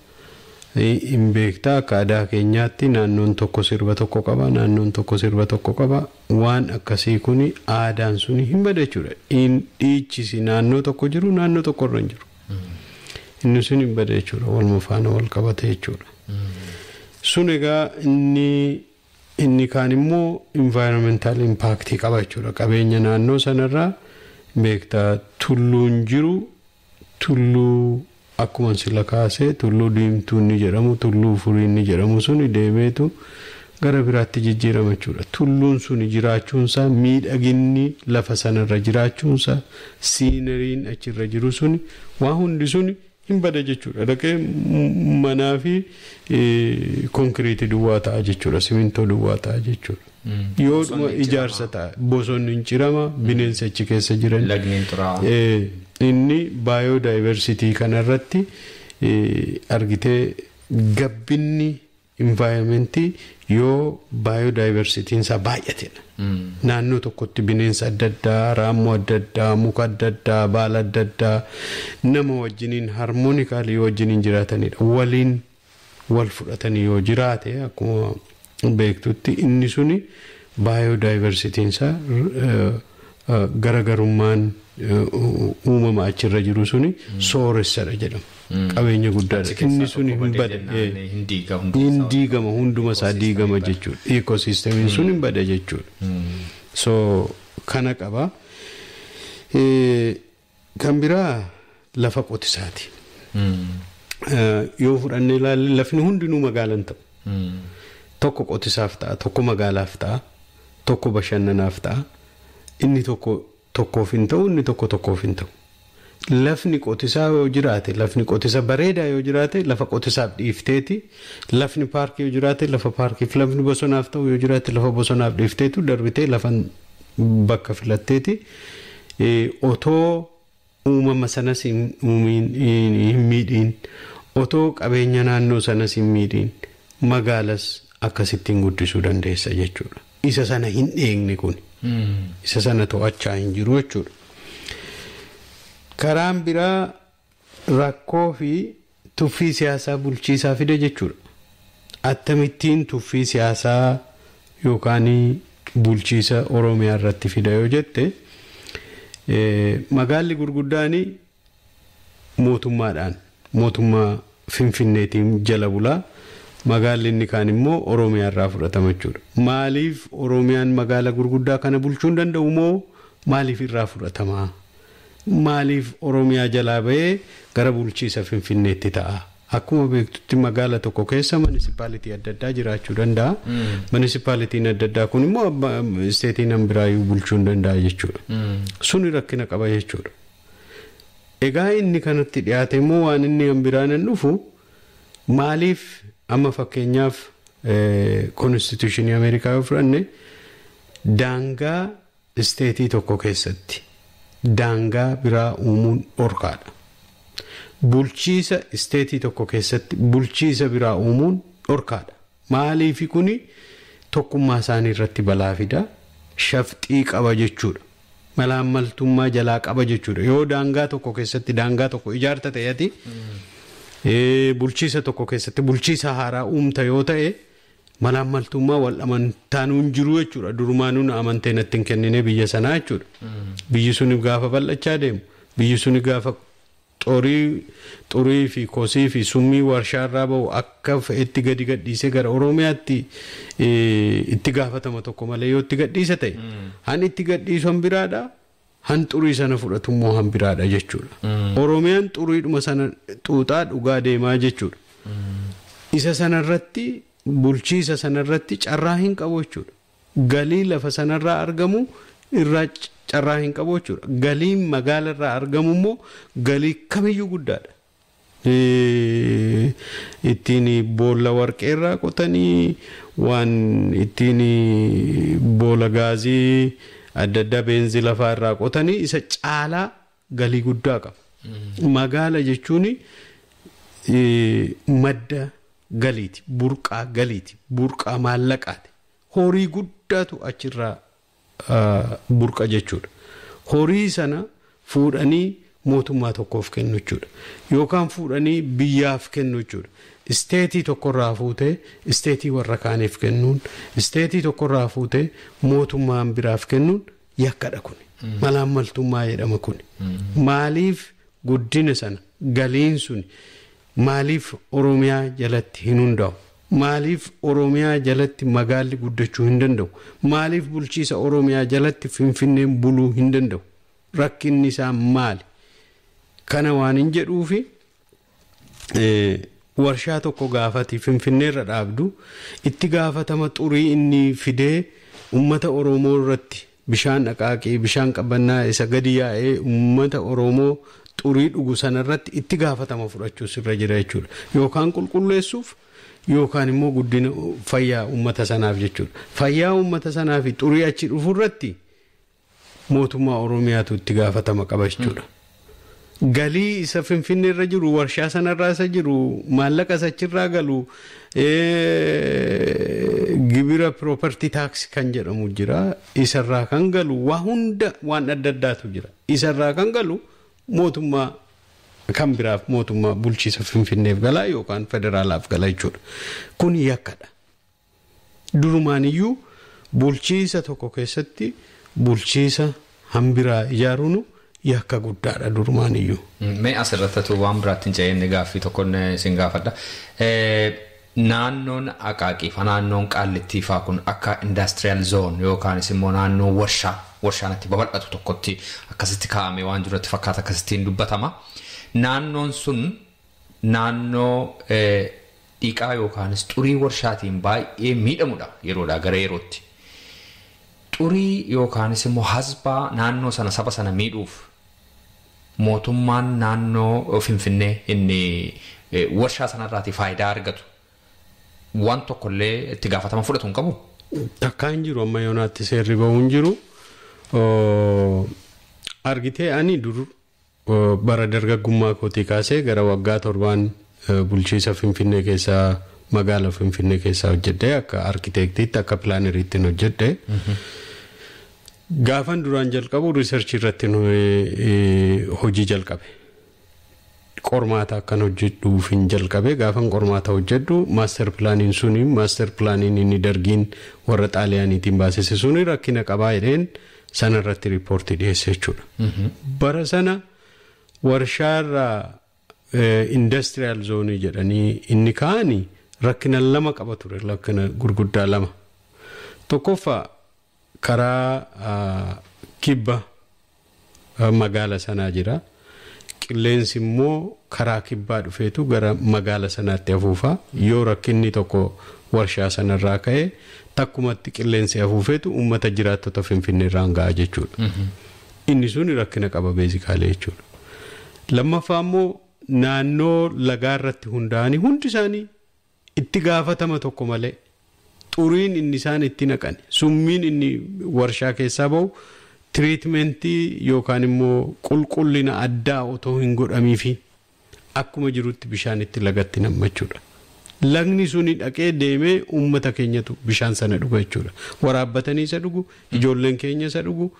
Hin beektaa, akka aadaa keenyaatti naannoon tokko sirba tokko qaba, naannoon tokko sirba tokko qaba. Waan akkasii kun, aadaan sun hin bada jechuudha. Dhiichisi naannoo tokko jiru naannoo tokko irra hin jiru. Inni sun hin bada jechuudha, waluma faana wal qabate jechuudha. Sun egaa inni kaan immoo environmental impact qaba jechuudha. Qabeenya naannoo sanarraa, beektaa, tulluun jiru, tulluu akkuma sila kaasee, tulluu diimtuu inni jedhamu, tulluu furii inni jedhamu suni deemeetu gara biraatti jijjiirama jechuudha. Tulluun suni jiraachuunsaa, miidhaginni lafa sanarra jiraachuunsaa, sceneryn achirra jiru suni, waa hundi suni hin bada jechuudha. Dhaqee manaa fi konkiriitii duwwaa ta'a jechuudha. Simintoo duwwaa ta'a jechuudha. Yoo ijaarsa ta'a, bosonni hin cirama, bineensi achi keessa jiran. Lagni hin xuraa'aa. Inni biodiversity kanarratti argitee, gabbinni environmentii yoo biodiversityn isaa baay'atedha. Naannoo tokkotti bineensa adda addaa, raammoo adda addaa, muka adda addaa, baala adda addaa nama wajjiniin harmonically wajjiniin jiraatanidha. Waliin wal fudhatanii yoo jiraate, akkuma beektutti inni suni baayodaayivarsiitiin isaa, garagarummaan uumama achirra jiru suni sooressadha jedhama. Qabeenya guddaadha. Inni suni hin bada. Hin diigama, hunduma isaa diigama jechuudha. Ecosystemiin sun hin bada jechuudha. So kana qaba. Kan biraa lafa qotisaati. Yoo fudhannee ilaalle, lafni hundinuu magaalan ta'u. Tokko qotisaaf ta'a, tokko magaalaaf ta'a, tokko bashannanaaf ta'a. Inni tokko tokkoof hin ta'u, inni tokko tokkoof hin ta'u. Lafni qotisaa yoo jiraate, lafni qotisa bareedaa yoo jiraate, lafa qotisaaf dhiifteeti. Lafni paarkii yoo jiraate, lafa paarkiif, lafni bosonaaf ta'u yoo jiraate, lafa bosonaaf dhiifteetu darbitee lafa bakka filatteeti. Otoo uumama sanas hin miidhiin, otoo qabeenya naannoo sanas hin miidhiin, magaalas akkasittiin guddisuu dandeessa jechuudha. Isa sana hin eegne kun. Isa sana to'achaa hin jiru jechuudha. Karaan biraa rakkoo fi tuffii siyaasaa bulchiisaa fide jechuudha. Akkamittiin tuffii siyaasaa yookaan bulchiisa Oromiyaa irratti fida yoo jette, magaalli gurguddaan mootummaadhaan, mootummaa Finfinneetiin jala bulaa, magaalli inni kaan immoo Oromiyaa irraa fudhatama jechuudha. Maaliif Oromiyaan magaala gurguddaa kana bulchuu hin danda'u moo maaliif irraa fudhatama? Maaliif Oromiyaa jalaa bahee gara bulchiisa Finfinneetti ta'a? Akkuma beektutti magaala tokko keessa municipality adda addaa jiraachuu danda'a. Municipalityn adda addaa kun immoo stateiin an biraayyuu bulchuu hin danda'a jechuudha. Suni rakkina qaba jechuudha. Egaa inni kanatti dhiyaate immoo waan inni an biraan hin dhufu, maaliif amma fakkeenyaaf constitutionii Ameerikaa yoo fudhanne, daangaa stateii tokko keessatti daangaa biraa uumuun dhorkaadha. Bulchiisa stateii tokko keessatti bulchiisa biraa uumuun dhorkaadha. Maaliifi kuni tokkummaa isaanii irratti balaa fida, shafxii qaba jechuudha. Malaammaltummaa jalaa qaba jechuudha. Yoo daangaa tokko keessatti daangaa tokko ijaarta ta'eeti, bulchiisa tokko keessatti bulchiisa haaraa uumta yoo ta'e, malaammaltummaa wal amantaan hin jiru jechuudha. Durumaanuun amantee natti hin kennine biyya sanaa jechuudha. Biyyi suni gaafa bal'achaa deemu, biyyi suni gaafa xurii fi kosii fi summii warshaarraa bahu akka itti gadi gadhiisee gara Oromiyaatti itti gaafatama tokko malee yoo itti gadhiisa ta'e, han itti gadhiisu han biraadha, han xurii sana fudhatu immoo han biraadha jechuudha. Oromiyaan xuriidhuma sana xuuxaa dhugaa deemaa jechuudha. Isa sanarratti, bulchiisa sanarratti carraa hin qabu jechuudha. Galii lafa sanarraa argamu irraa carraa hin qabu jechuudha. Galiin magaalarraa argamu immoo galii kamiyyuu guddaadha. Ittiin boolla warqeerraa qotanii, waan ittiin boolla gaazii adda addaa, beenzii lafaa irraa qotanii isa caalaa galii guddaa qaba. Magaala jechuun madda galiiti, burqaa galiiti, burqaa maallaqaati. Horii guddaatu achirraa burqa jechuudha. Horii sana fuudhanii mootummaa tokkoof kennu jechuudha. Yookaan fuudhanii biyyaaf kennu jechuudha. Stateii tokkorraa fuutee stateii warra kaaniif kennuun, stateii tokkorraa fuutee mootummaan biraaf kennuun yakkadha kuni. Malaammaltummaa jedhama kuni. Maaliif guddina sana, galiin sun maaliif Oromiyaa jalatti hin hundaa'u? Maaliif Oromiyaa jalatti magaalli guddachuu hin danda'u? Maaliif bulchiisa Oromiyaa jalatti Finfinneen buluu hin danda'u? Rakkinni isaa maali? Kana waan hin jedhuufi, warshaa tokko gaafati Finfinneerra dhaabdu, itti gaafatama xurii inni fidee uummata Oromoo irratti, bishaan dhaqaaqii, bishaan qabannaa isa gadi yaa'ee uummata Oromoo xurii dhugu sanarratti itti gaafatama fudhachuus irra jira jechuudha. Yookaan qulqulleessuuf yookaan immoo guddina fayyaa uummata sanaaf jechuudha. Fayyaa uummata sanaa fi xurii achi dhufu irratti mootummaa Oromiyaatu itti gaafatama qaba jechuudha. Galii isa Finfinnee irra jiru, warshaa sanarraa isa jiru, maallaqa isa achirraa galu, gibira property tax kan jedhamu jira. Isarraa kan galu waa hunda, waan adda addaatu jira. Isarraa kan galu mootummaa Kan biraaf mootummaa bulchiisa Finfinneef galaa yookaan federaalaaf gala jechuudha. Kun yakkadha. Durumaan iyyuu bulchiisa tokko keessatti bulchiisa hambiraa ijaaruun yakka guddaadha durumaan iyyuu. Mee asirratti waan biraatti hin ce'inne gaaffii tokkoon isin gaafadha. Naannoon Aqaaqii fi naannoon Qaallittii fa'aa kun akka industrial zone yookaanis immoo naannoo warshaan itti babal'atu tokkotti akkasitti kaa'amee waan jirutti fakkaata akkasittiin dubbatama. Naannoon sun naannoo dhiqaa yookaanis xurii warshaatiin baay'ee miidhamudha yeroodhaa gara yerootti. Xurii yookaanis immoo hasbaa naannoo sana saba sana miidhuuf mootummaan naannoo Finfinnee inni warshaa sanarraatii faayidaa argatu waan tokkollee itti gaafatama fudhatu hin qabu. Takkaa hin jiru amma yoonaatti seerri bahuu hin jiru. Argitee ani dur bara dargaggummaa kootii kaasee gara waggaa 7 bulchiisa Finfinnee keessaa magaala Finfinnee keessaa hojjedhe akka arkiteektiitti akka pilaaneriitti hojjedhe. Gaafan duraan jalqabu riisarchii irratti hojii jalqabe. Qormaata akkan hojjedhuuf hin jalqabe. Gaafan qormaata hojjedhu maaster pilaaniin suni maaster pilaaniin inni dargiin warra xaaliyaaniitiin baasise suni rakkina qabaa jedheen sana irratti riippoortii dhiyeesse jechuudha. Bara sana warshaarraa industrial zoonii jedhanii inni kaa'anii rakkina lama qaba ture, rakkina gurguddaa lama. Tokkoffaa karaa kibba magaala sanaa jira. Qilleensi immoo karaa kibbaa dhufeetu gara magaala sanaatti afuufa. Yoo rakkinni tokko warshaa sanarraa ka'e takkumatti qilleensi afuufeetu uummata jiraattota Finfinnee irraan ga'a jechuudha. Inni sun rakkina qaba beezikaalee jechuudha. Lammaffaa immoo naannoo lagaa irratti hundaa'anii hundi isaanii itti gaafatama tokko malee xuriin inni isaan itti naqan summiin inni warshaa keessaa bahu tiriitmentii yookaan immoo qulqullina addaa otoo hin godhamiifi akkuma jirutti bishaan itti lagatti nammachuudha. Lagni suni dhaqee deemee uummata keenyatu bishaan sana dhuga jechuudha. Waraabbatanii isa dhugu, ijoolleen keenya isa dhugu,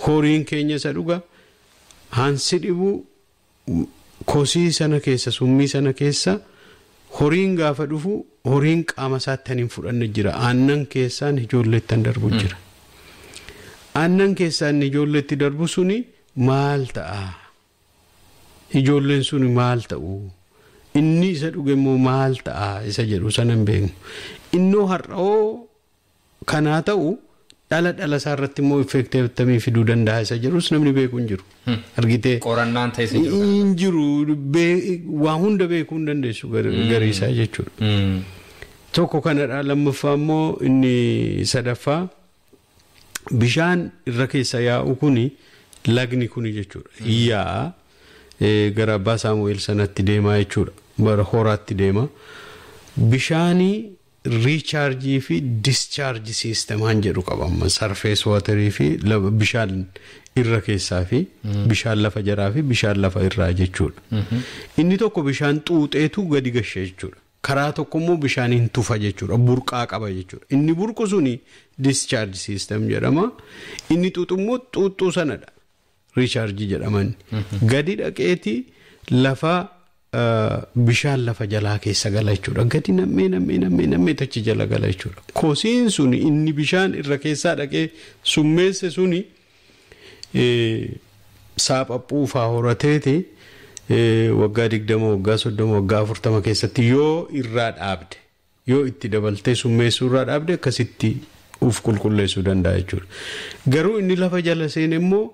horiin keenya isa dhuga. Hansi dhibu kosii sana keessa summii sana keessa horiin gaafa dhufu horiin qaama isaatti hin fudhanne jira. Aannan keessaan ijoolleetti darbu jira. Aannan keessaan ijoolleetti darbu suni maal ta'a? Ijoolleen suni maal ta'u? Inni isa dhuge immoo maal ta'a? Isa jedhu sana hin beeknu. Innoo har'oo kanaa ta'u dhala isaa irratti immoo effeektii akkamii fiduu danda'a isa jedhus namni beeku hin jiru. Argitee qorannaan ta'es hin jiru. Hin jiru waa hunda beekuu hin dandeessu garii isaa jechuudha. Tokko kanadha. Lammaffaa immoo inni sadaffaa bishaan irra keessa yaa'u kuni lagni kuni jechuudha. Yaa'a gara Abbaa Saamu'eel sanatti deemaa jechuudha. Bara horaatti deema. Bishaanii riichaarjii fi discharge siistemaan jedhu qaba amma sarfees waterii fi bishaan irra keessaa fi bishaan lafa jaraa fi bishaan lafa irraa jechuudha. Inni tokko bishaan xuuxeetu gadi gashe jechuudha. Karaa tokko immoo bishaan hin tufa jechuudha. Burqaa qaba jechuudha. Inni burqu suni discharge system jedhama. Inni xuuxu immoo xuuxuu sanadha. Riichaarjii jedhaman. Gadi dhaqeeti lafa bishaan lafa jalaa keessa gala jechuudha. Gadi nammee tachi jala gala jechuudha. Kosiin suni inni bishaan irra keessaa dhaqee summeesse suni saaphaphuu faa horateeti waggaa 20, waggaa 30, waggaa 40 keessatti yoo irraa dhaabde, yoo itti dabaltee summeessuu irraa dhaabde akkasitti uf qulqulleessuu danda'a jechuudha. Garuu inni lafa jala seene immoo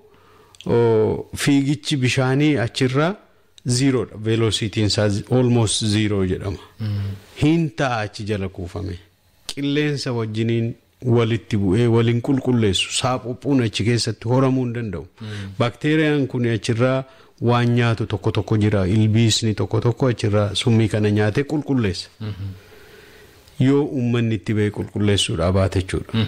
fiigichi bishaanii achirraa zeeroodha. Velocitiin isaa almost zero jedhama. Hin ta'a achi jala kuufame. Qilleensa wajjiniin walitti bu'ee waliin qulqulleessu. Saaphuun achi keessatti horamuu hin danda'u. Baakteeriyaan kun achirraa waan nyaatu tokko tokko jira. Ilbiisni tokko tokko achirraa summii kana nyaatee qulqulleessa. Yoo uummanni itti ba'e qulqulleessuudhaa baate jechuudha.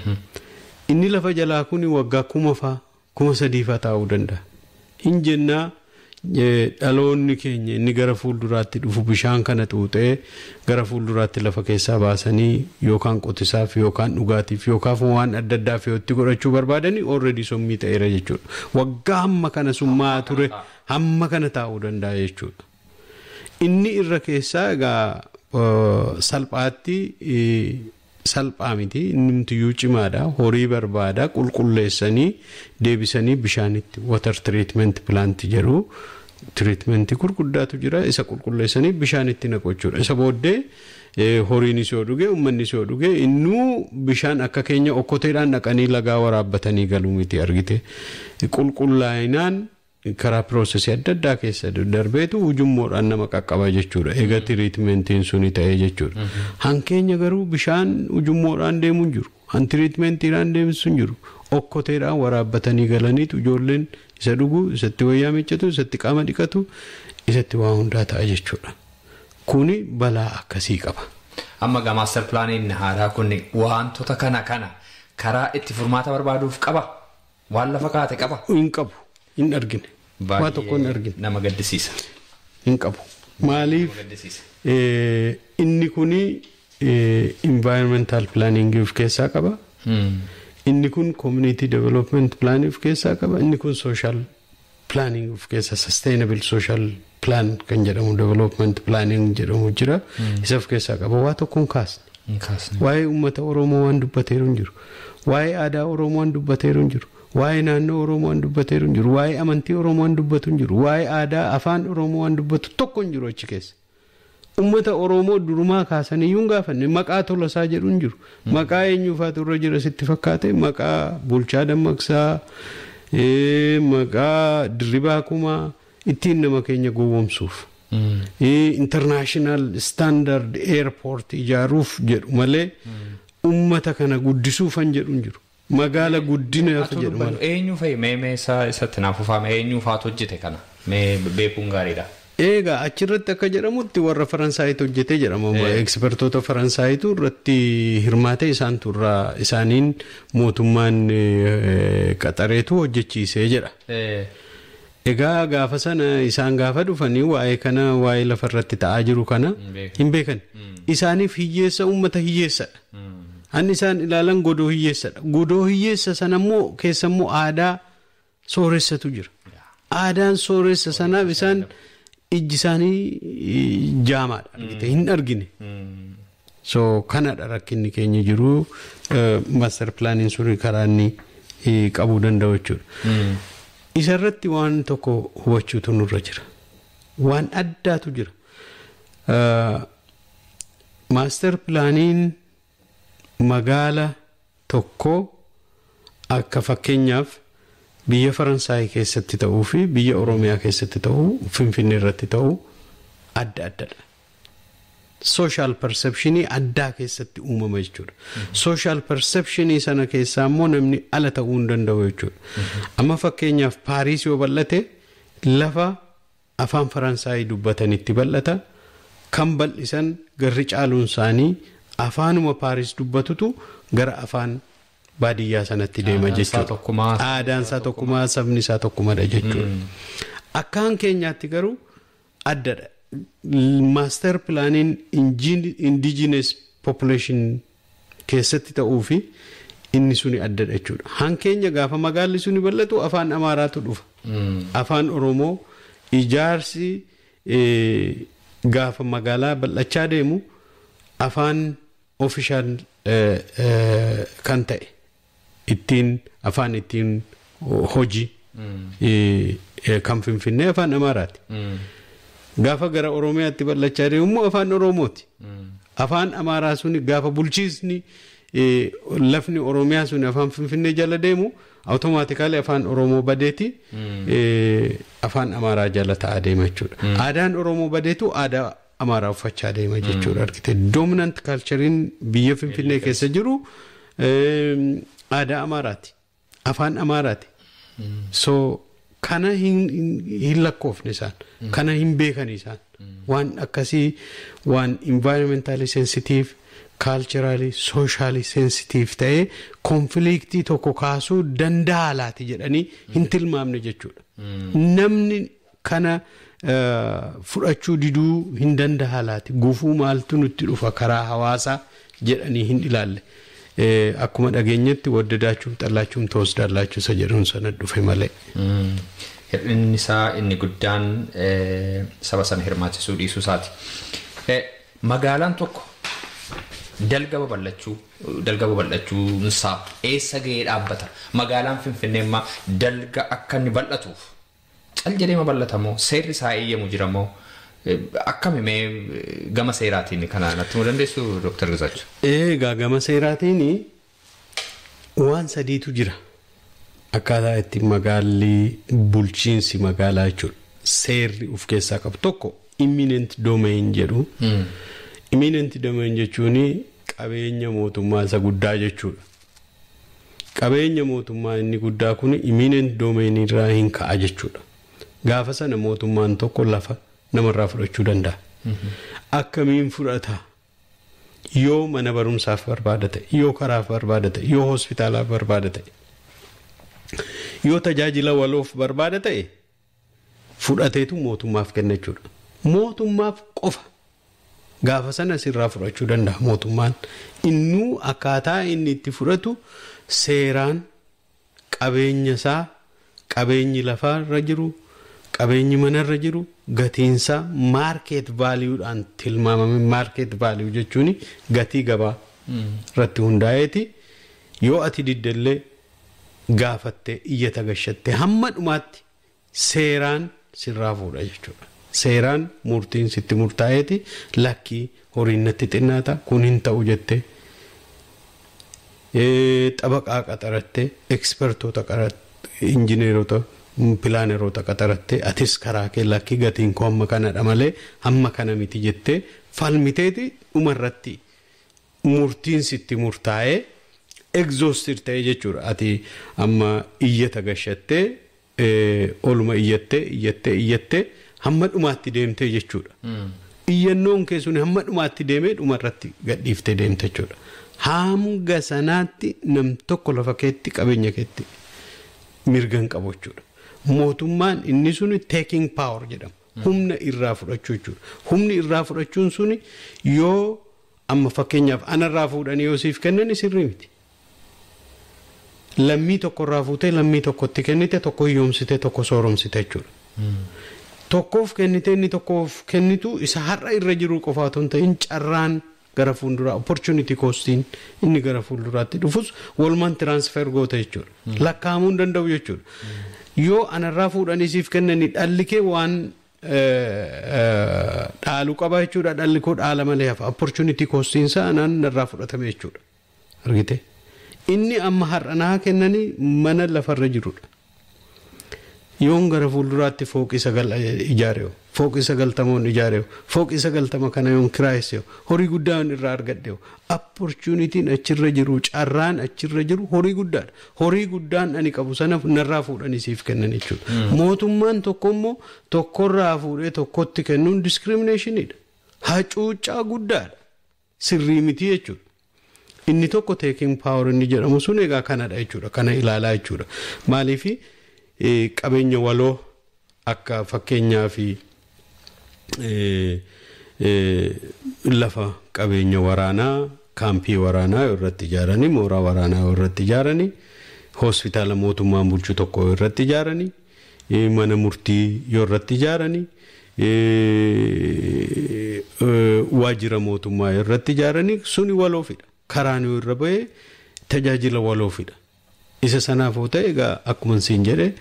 Inni lafa jalaa kun waggaa 1000 faa 3000 faa taa'uu danda'a. Hin jennaa Dhaloonni keenya inni gara fuulduraatti dhufu bishaan kana xuuxee gara fuulduraatti lafa keessaa baasanii yookaan qotisaaf yookaan dhugaatiif yookaan waan adda addaaf yoo itti godhachuu barbaadanii, already summii ta'eera jechuudha. Waggaa hamma kana summaa ture, hamma kana taa'uu danda'a jechuudha. Inni irra keessaa egaa salphaatti salphaa miti, innumtiyyuu cimaadha. Horii barbaada. Qulqulleessanii deebisanii bishaanitti, water treatment plant jedhu, treatmentii gurguddaatu jira, isa qulqulleessanii bishaanitti naqu jechuudha. Isa booddee horiinis yoo dhuge, uummannis yoo dhuge, innuu bishaan akka keenya okkoteedhaan dhaqanii lagaa waraabbatanii galuu miti, argite. Qulqullaa'inaan karaa processii adda addaa keessa darbeetu ujummoodhaan nama qaqqaba jechuudha. Egaa treatmentiin suni ta'ee jechuudha. Hankeenya garuu bishaan ujummoodhaan deemuu hin jiru. Han treatmentiidhaan deemsu hin jiru. Okkoteedhaan waraabbatanii galaniitu ijoolleen isa dhugu, isatti wayyaa miiccatu, isatti qaama dhiqatu, isatti waa hundaa ta'a jechuudha. Kuni balaa akkasii qaba. Amma gaa master planiin haaraa kun wantoota kana karaa itti furmaata barbaaduuf qaba. Waan lafa kaa'ate qaba. Hin qabu. Hin argine. Waa tokko hin argine. Nama gaddisiisa. Hin qabu. Maaliif? Nama gaddisiisa. Inni kuni environmental planning of keessaa qaba. Inni kun community development plan of keessaa qaba. Inni kun social planning of keessaa, sustainable social plan kan jedhamu, development planning jedhamu jira. Isa of keessaa qaba. Waa tokko hin kaasne. Hin kaasne. Waa'ee uummata Oromoo waan dubbateeru hin jiru. Waa'ee aadaa Oromoo waan dubbateeru hin jiru. Waa'ee naannoo Oromoo waan dubbateeru hin jiru. Waa'ee amantii Oromoo waan dubbatu hin jiru. Waa'ee aadaa, afaan Oromoo waan dubbatu tokko hin jiru achi keessa. Uummata Oromoo durumaa kaasanii iyyuu hin gaafanne. Maqaa Tolasaa jedhu hin jiru. Maqaa eenyufaatu irra jira sitti fakkaate? Maqaa Bulchaa Dammaqsaa, maqaa Dirribaa Kumaa, ittiin nama keenya gowwoomsuuf. International standard airport ijaaruuf jedhu malee uummata kana guddisuufan jedhu hin jiru. Magaala guddinaaf Atu jedhu dubbadhu malee. Eenyu fa'i? Mee isa isatti naaf ufaame, eenyu faatu hojjete kana? Mee beekuun gaariidha. Egaa achirratti akka jedhamutti warra Faransaayitu hojjetee jedhama. Expertoota Faransaayitu irratti hirmaatee, isaantu irraa isaaniin mootummaan qaxareetu hojjechiisee jedha. Egaa gaafa sana isaan gaafa dhufanii waa'ee kana, waa'ee lafarratti ta'aa jiru kana beekan. Hin beekan. Isaaniif hiyyeessa, uummata hiyyeessadha. Hanni isaan ilaalan godoo hiyyeessadha. Godoo hiyyeessa sana immoo keessa immoo aadaa sooressatu jira. Aadaan sooressa sanaaf isaan ijji isaanii jaamaadha. Argite, hin argine. So kanadha rakkinni keenya jiru, master planiin suni karaa inni qabuu danda'u jechuudha. Isarratti waan tokko hubachuutu nurra jira. Waan addaatu jira. Master planiin magaala tokko akka fakkeenyaaf biyya Faransaay keessatti ta'uu fi biyya Oromiyaa keessatti ta'uu, Finfinnee irratti ta'uu adda addadha. Social perceptionii addaa keessatti uumama jechuudha. Social perceptionii sana keessaa immoo namni ala ta'uu hin danda'u jechuudha. Amma fakkeenyaaf Paariis yoo bal'ate, lafa afaan Faransaayii dubbatanitti bal'ata. Kan bal'isan garri caaluun isaanii afaanuma Paariis dubbatutu gara afaan baadiyyaa sanatti deema Aadaan isaa jechuudha. tokkumaa. Aadaan isaa tokkumaa, sabni isaa tokkumadha jechuudha. Akkaan keenyaatti garuu addadha. Master planiin indigenous population keessatti ta'uu fi inni suni addadha jechuudha. Hankeenya gaafa magaalli suni bal'atu afaan Amaaraatu dhufa. Afaan Oromoo ijaarsi gaafa magaalaa bal'achaa deemu afaan official kan ta'e, ittiin afaan ittiin hojii kan Finfinnee afaan Amaaraati. Gaafa gara Oromiyaatti bal'achaa deemu immoo afaan Oromooti. Afaan Amaaraa suni gaafa bulchiisni lafni Oromiyaa suni afaan Finfinnee jala deemu, automatically afaan Oromoo badeeti afaan Amaaraa jala ta'aa deema jechuudha. Aadaan Oromoo badeetu aadaa Amaaraa uffachaa deema jechuudha, argite. Dominant culturein biyya Finfinnee keessa jiru aadaa Amaaraati. Afaan Amaaraati. So kana hin lakkoofne isaan. Kana hin beekan isaan. Waan akkasii, waan environmentally sensitive, culturally, socially sensitive ta'ee conflictii tokko kaasuu danda'a laati jedhanii hin tilmaamne jechuudha. Namni Kana fudhachuu diduu hin danda'a laati? Gufuu maaltu nutti dhufa karaa hawaasaa jedhanii hin ilaalle. Akkuma dhageenyetti waddadaachuun xallaachuun toosdaallaachuu isa jedhuun sana dhufe malee. Hir'inni isaa inni guddaan saba sana hirmaachisuu dhiisuu isaati. Magaalaan tokko dalga babal'achuunsaa eessa gahee dhaabbata? Magaalaan Finfinnee immoo dalga akka inni bal'atuuf cal jedhee bal'ata moo seerri isaa eeyyamu jira moo akkami mee gama seeraatiin kana natti himuu dandeessu Dr. Gizaachuu? Egaa gama seeraatiin waan sadiitu jira. Akkaataa itti magaalli bulchiinsi magaalaa jechuudha. Seerri of keessaa qabu tokko imminent domain jedhu. Imminent domain jechuun qabeenya mootummaa isa guddaa jechuudha. Qabeenya mootummaa inni guddaa kun imminent domain irraa hin ka'a jechuudha. Gaafa sana mootummaan tokko lafa namarraa fudhachuu danda'a. Akkamiin fudhata? Yoo mana barumsaaf barbaada ta'e, yoo karaaf barbaada ta'e, yoo hospitaalaaf barbaada ta'e, yoo tajaajila waloof barbaada ta'e fudhateetu mootummaaf kenna jechuudha. Mootummaaf qofa gaafa sana sirraa fudhachuu danda'a mootummaan. Innuu akkaataa inni itti fudhatu seeraan qabeenya isaa, qabeenyi lafarra jiru, qabeenyi manarra jiru gatiinsaa maarkeet vaaliyuudhaan tilmaamame. Maarkeet vaaliyuu jechuun gatii gabaa irratti hundaa'eeti. Yoo ati diddellee gaafattee iyyata gashattee hamma dhumaatti seeraan sirraa fuudha jechuudha. Seeraan murtiin sitti murtaa'eeti lakkii horiin natti xinnaata kun hin ta'u jettee xabaqaa qaxarattee ekspertoota injineerota pilaaneroota qaxarattee atis karaa kee lakkii gatiin koo hamma kanadha malee hamma kana miti jettee falmiteeti dhumarratti murtiin sitti murtaa'ee exhausted ta'e jechuudha. Ati amma iyyata gashattee oluma iyyattee hamma dhumaatti deemtee jechuudha. Iyyannoon kee sun hamma dhumaatti deemee dhumarratti gadhiiftee deemte jechuudha. Hanga sanaatti nam tokko lafa keetti qabeenya keetti mirga hin qabu jechuudha. Mootummaan inni sun taking power jedhama. Humna irraa fudhachuu jechuudha. Humni irraa fudhachuun suni yoo amma fakkeenyaaf anarraa fuudhanii yoo siif kennan sirrii miti. Lammii tokkorraa fuutee lammii tokkotti kennite, tokko hiyyoomsite, tokko sooromsite jechuudha. Tokkoof kennite inni tokkoof kennitu isa har'a irra jiru qofa otoo hin ta'in carraan gara fuulduraa opportunity costiin inni gara fuulduraatti dhufus walumaan transfer goota jechuudha. Lakkaa'amuu hin danda'u jechuudha. Yoo anarraa fuudhanii siif kennanii dhalli kee waan dhaalu qaba jechuudha. Dhalli koo dhaala malee hafa. Opportunity costiin isaa anaan narraa fudhatame jechuudha. Argite? Inni amma har'a naa kennanii mana lafarra jirudha. Yoon gara fuulduraatti fooqii 9 ijaareeyo, fooqii 90 ijaareeyo, fooqii 90 kana yoon kiraayisseeyo, horii guddaa yoon irraa argadheeyo, opportunitiin achirra jiru, carraan achirra jiru horii guddaadha. Horii guddaan ani qabu sana narraa fuudhanii siif kennan jechuudha. Mootummaan tokko immoo tokkorraa fuudhee tokkotti kennuun discriminationidha. Hacuuccaa guddaadha. Sirrii miti jechuudha. Inni tokko taking power inni jedhamu sun egaa kanadha jechuudha. Kana ilaalaa jechuudha. Maaliifi qabeenya waloo akka fakkeenyaa fi lafa qabeenya waraanaa, kaampii waraanaa irratti ijaaranii, mooraa waraanaa irratti ijaaranii, hospitaala mootummaan bulchu tokko irratti ijaaranii, mana murtii yoo irratti ijaaranii, waajjira mootummaa irratti ijaaranii suni waloofidha. Karaan yoo irra ba'ee tajaajila waloofidha. Isa sanaaf yoo ta'e egaa akkuma siin jedhe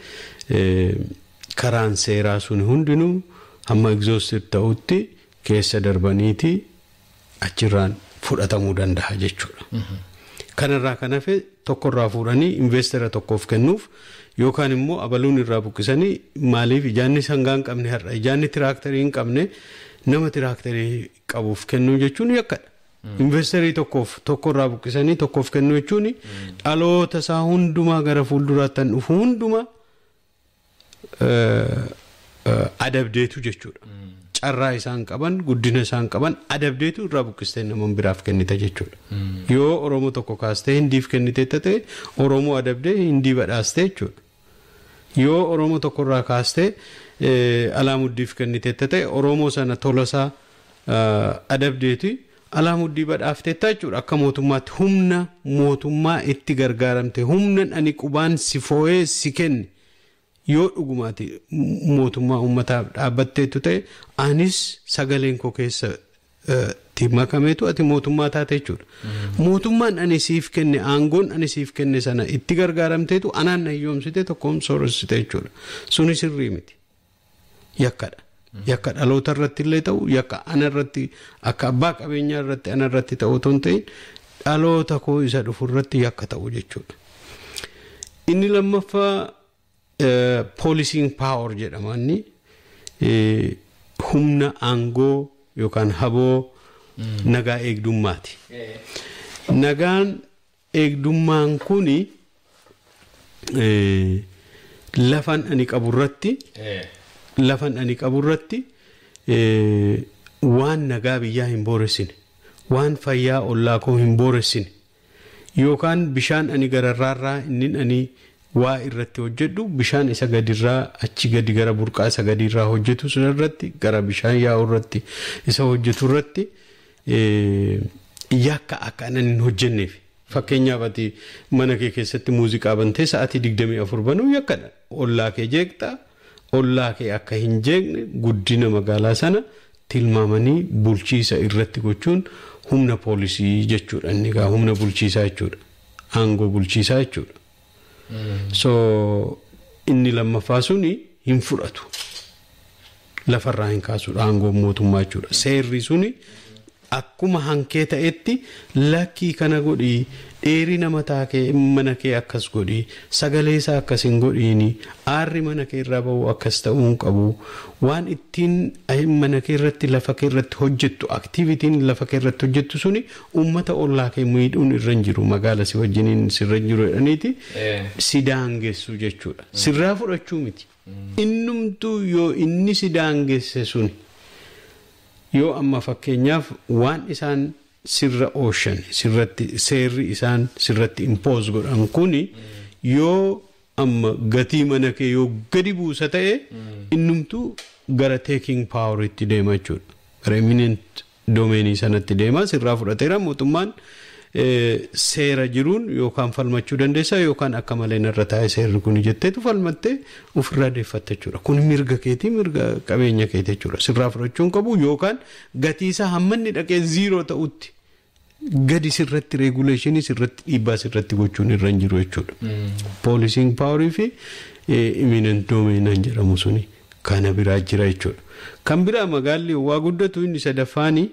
karaan seeraa sun hundinuu hamma exhausted ta'utti keessa darbaniiti achirraan fudhatamuu danda'a jechuudha. Kanarraa kan hafe tokkorraa fuudhanii investera tokkoof kennuuf yookaan immoo abaluun irraa buqqisanii maaliif ijaanni sangaa hin qabne har'a ijaanni tiraaktarii hin qabne nama tiraaktarii qabuuf kennuu jechuun yakkadha. Investerii tokkoof tokkorraa buqqisanii tokkoof kennuu jechuun dhaloota isaa hundumaa gara fuulduraatti kan dhufu hundumaa adabdeetu jechuudha. Carraa isaan qaban, guddina isaan qaban adabdeetu irraa buqqistee nama biraaf kennite jechuudha. Yoo Oromoo tokko kaastee Hindiif kennite ta'e Oromoo adabdee Hindii badhaastee jechuudha. Yoo Oromoo tokkorraa kaastee Alaamuddiif kenniteetta ta'e, Oromoo sana tolasaa adabdeeti Alaamuddii badhaafteetta jechuudha. Akka mootummaatti humna mootummaa itti gargaaramte, humna ani qubaan si foo'ee si kenne, yoo dhugumaati mootummaa uummataaf dhaabbatteettu ta'e, anis sagaleen koo keessa itti makameetu ati mootummaa taate jechuudha. Mootummaan ani siif kenne, aangoon ani siif kenne sana itti gargaaramteetu anaan na hiyyoomsite, tokkoon sooressite jechuudha. Suni sirrii miti. Yakkadha. Yakka dhaloota irratti illee ta'u, yakka ana irratti, akka abbaa qabeenyaa irratti ana irratti ta'u otoo hin ta'in, dhaloota koo isa dhufu irratti yakka ta'u jechuudha. Inni lammaffaa policing power jedhama. Inni humna aangoo yookaan haboo nagaa eegdummaati. Nagaan eegdummaan kuni lafan ani qaburratti waan nagaa biyyaa hin booressine, waan fayyaa ollaa koo hin booressine, yookaan bishaan ani gararraarraa inni ani waa irratti hojjedhu, bishaan isa gadirraa achi gadi gara burqaa isa gadiirraa hojjetu sun irratti, gara bishaan yaa'u irratti isa hojjetu irratti yakka akka anan hin hojjenneef. Fakkeenyaaf, ati mana kee keessatti muuziqaa bantee sa'aatii 24 banuu yakkadha. Ollaa kee jeeqxa. Ollaa kee akka hin jeeqne guddina magaalaa sana tilmaamanii bulchiisa irratti gochuun humna poolisii jechuudha. Inni egaa humna bulchiisaa jechuudha. Aangoo bulchiisaa jechuudha. So inni lammaffaa suni hin fudhatu. Lafarraa hin kaasudha aangoon mootummaa jechuudha. Seerri suni akkuma hankee ta'etti, lakkii kana godhii, dheerina mataa kee mana kee akkas godhii, sagalee isaa akkas hin godhiini, aarri mana kee irraa bahu akkas ta'uu hin qabu, waan ittiin mana kee irratti, lafa kee irratti hojjettu, activityn lafa kee irratti hojjettu suni uummata ollaa kee miidhuun irra hin jiru, magaala si wajjiniin sirra hin jiru jedhaniiti si daangessu jechuudha. Sirraa fudhachuu miti. Innumtuu yoo inni si daangesse suni, yoo amma fakkeenyaaf waan isaan sirra ooshan sirratti, seerri isaan sirratti impose godhan kuni yoo amma gatii mana kee yoo gadi buusa ta'e, innumtuu gara taking power itti deema jechuudha. Gara eminent domainii sanatti deema, sirraa fudhateera mootummaan. Seera jiruun yookaan falmachuu dandeessa, yookaan akka malee narra taa'e seerri kun jetteetu falmattee ofirraa deeffatta jechuudha. Kun mirga keetii, mirga qabeenya keetii jechuudha. Sirraa fudhachuu hin qabu, yookaan gatii isaa hamma inni dhaqee zero ta'utti gadi sirratti regulationii sirratti, dhiibbaa sirratti gochuun irra hin jiru jechuudha. Policing powerii fi eminent domainaan jedhamu suni kana biraa jira jechuudha. Kan biraa magaalli waa guddatu inni sadaffaanii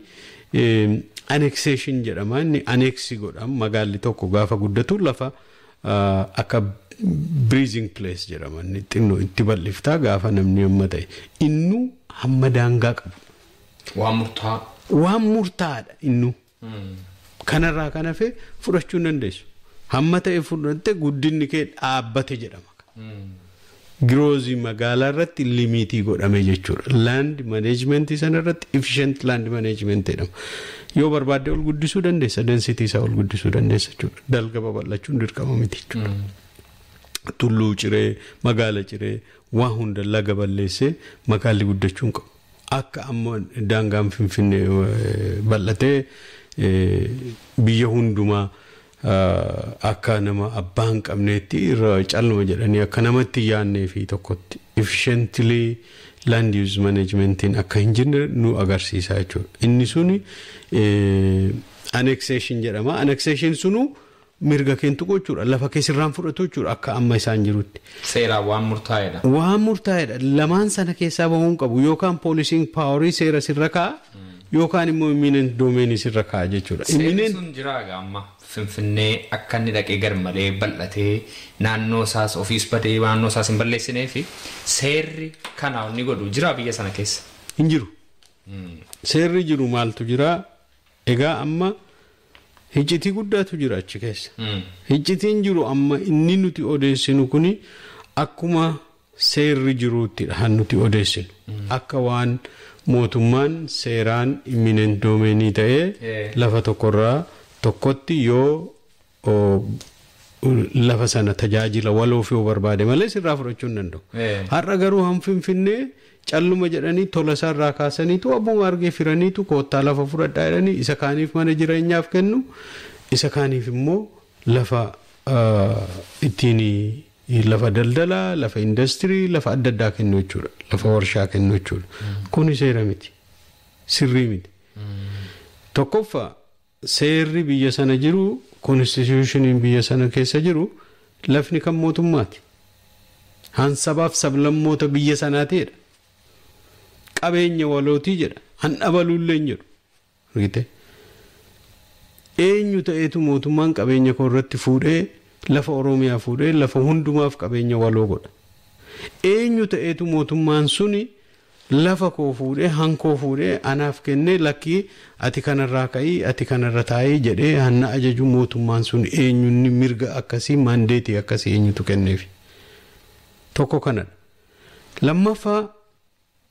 annexation jedhama. Inni annex godhama. Magaalli tokko gaafa guddatu lafa akka breathing place jedhama. Inni xinnoo itti bal'iftaa gaafa namni amma ta'e innu hamma daangaa qabu. Waan murtaa'aa. Waan murtaa'aadha innu. Kanarraa kan hafe fudhachuu hin dandeessu. Hamma ta'e fudhatte guddinni kee dhaabbate jedhama. Growthii magaalaa irratti limitii godhame jechuudha. Land managementii sana irratti efficient land management jedhama. Yoo barbaadde ol guddisuu dandeessa, density isaa ol guddisuu dandeessa jechuudha. Dalga babal'achuun dirqama miti jechuudha. Tulluu ciree, magaala ciree, waa hunda laga balleessee magaalli guddachuu hin qabu. Akka amma daangaan Finfinnee bal'atee biyya hundumaa akka nama abbaa hin qabneetti irra calluma jedhanii akka namatti yaannee fi tokkotti efficiently land use managementiin akka hin jirre nu agarsiisa jechuudha. Inni suni annexation jedhama. Annexation sunu mirga keentu gochuudha. Lafa keessirraan fudhatu jechuudha akka amma isaan jirutti. Seeraan waan murtaa'edha. Waan murtaa'edha. Lamaan sana keessaa bahuu hin qabu. Yookaan policing powerii seera sirra kaa'a, yookaan immoo eminent domainii sirra kaa'a jechuudha. Seerri sun jira egaa amma Finfinnee akka inni dhaqee gar malee bal'atee naannoo isaas ofiis badee naannoo isaas hin balleessinee fi seerri kana inni godhu jira biyya sana keessa. Hin jiru. Seerri jiru maaltu jira? Egaa amma hiccitii guddaatu jira achi keessa. Hiccitiin jiru amma inni nuti odeessinu kuni akkuma seerri jiruuttidha kan nuti odeessinu. Akka waan mootummaan seeraan eminent domainii ta'ee lafa tokkorraa tokkotti yoo Lafa sana tajaajila waloof yoo barbaade malee sirraa fudhachuu hin danda'u. Har'a garuu han Finfinnee calluma jedhanii tola isaarraa kaasaniitu abbuma argee firaniitu koottaa lafa fudhadhaa jedhanii isa kaaniif mana jireenyaaf kennu, isa kaaniif immoo lafa ittiin lafa daldalaa, lafa industirii, lafa adda addaa kennu jechuudha. Lafa warshaa kennu jechuudha. Kuni seera miti. Sirrii miti. Tokkoffaa, seerri biyya sana jiru, constitutioniin biyya sana keessa jiru, lafni kan mootummaati. Hansabaaf sablammoota biyya sanaa ta'edha. Qabeenya walootii jedha. Han dhabaluullee hin jedhu. Argite? Eenyu ta'eetu mootummaan qabeenya koo irratti fuudhee, lafa Oromiyaa fuudhee, lafa hundumaaf qabeenya waloo godha? Eenyu ta'eetu mootummaan suni lafa koo fuudhee, hankoo fuudhee, anaaf kennee, lakkii, ati kanarraa ka'ii, ati kanarra taa'ii jedhee hanna ajaju? Mootummaan sun eenyunni mirga akkasii, mandateii akkasii eenyutu kenneefi? Tokko kanadha. Lammaffaa,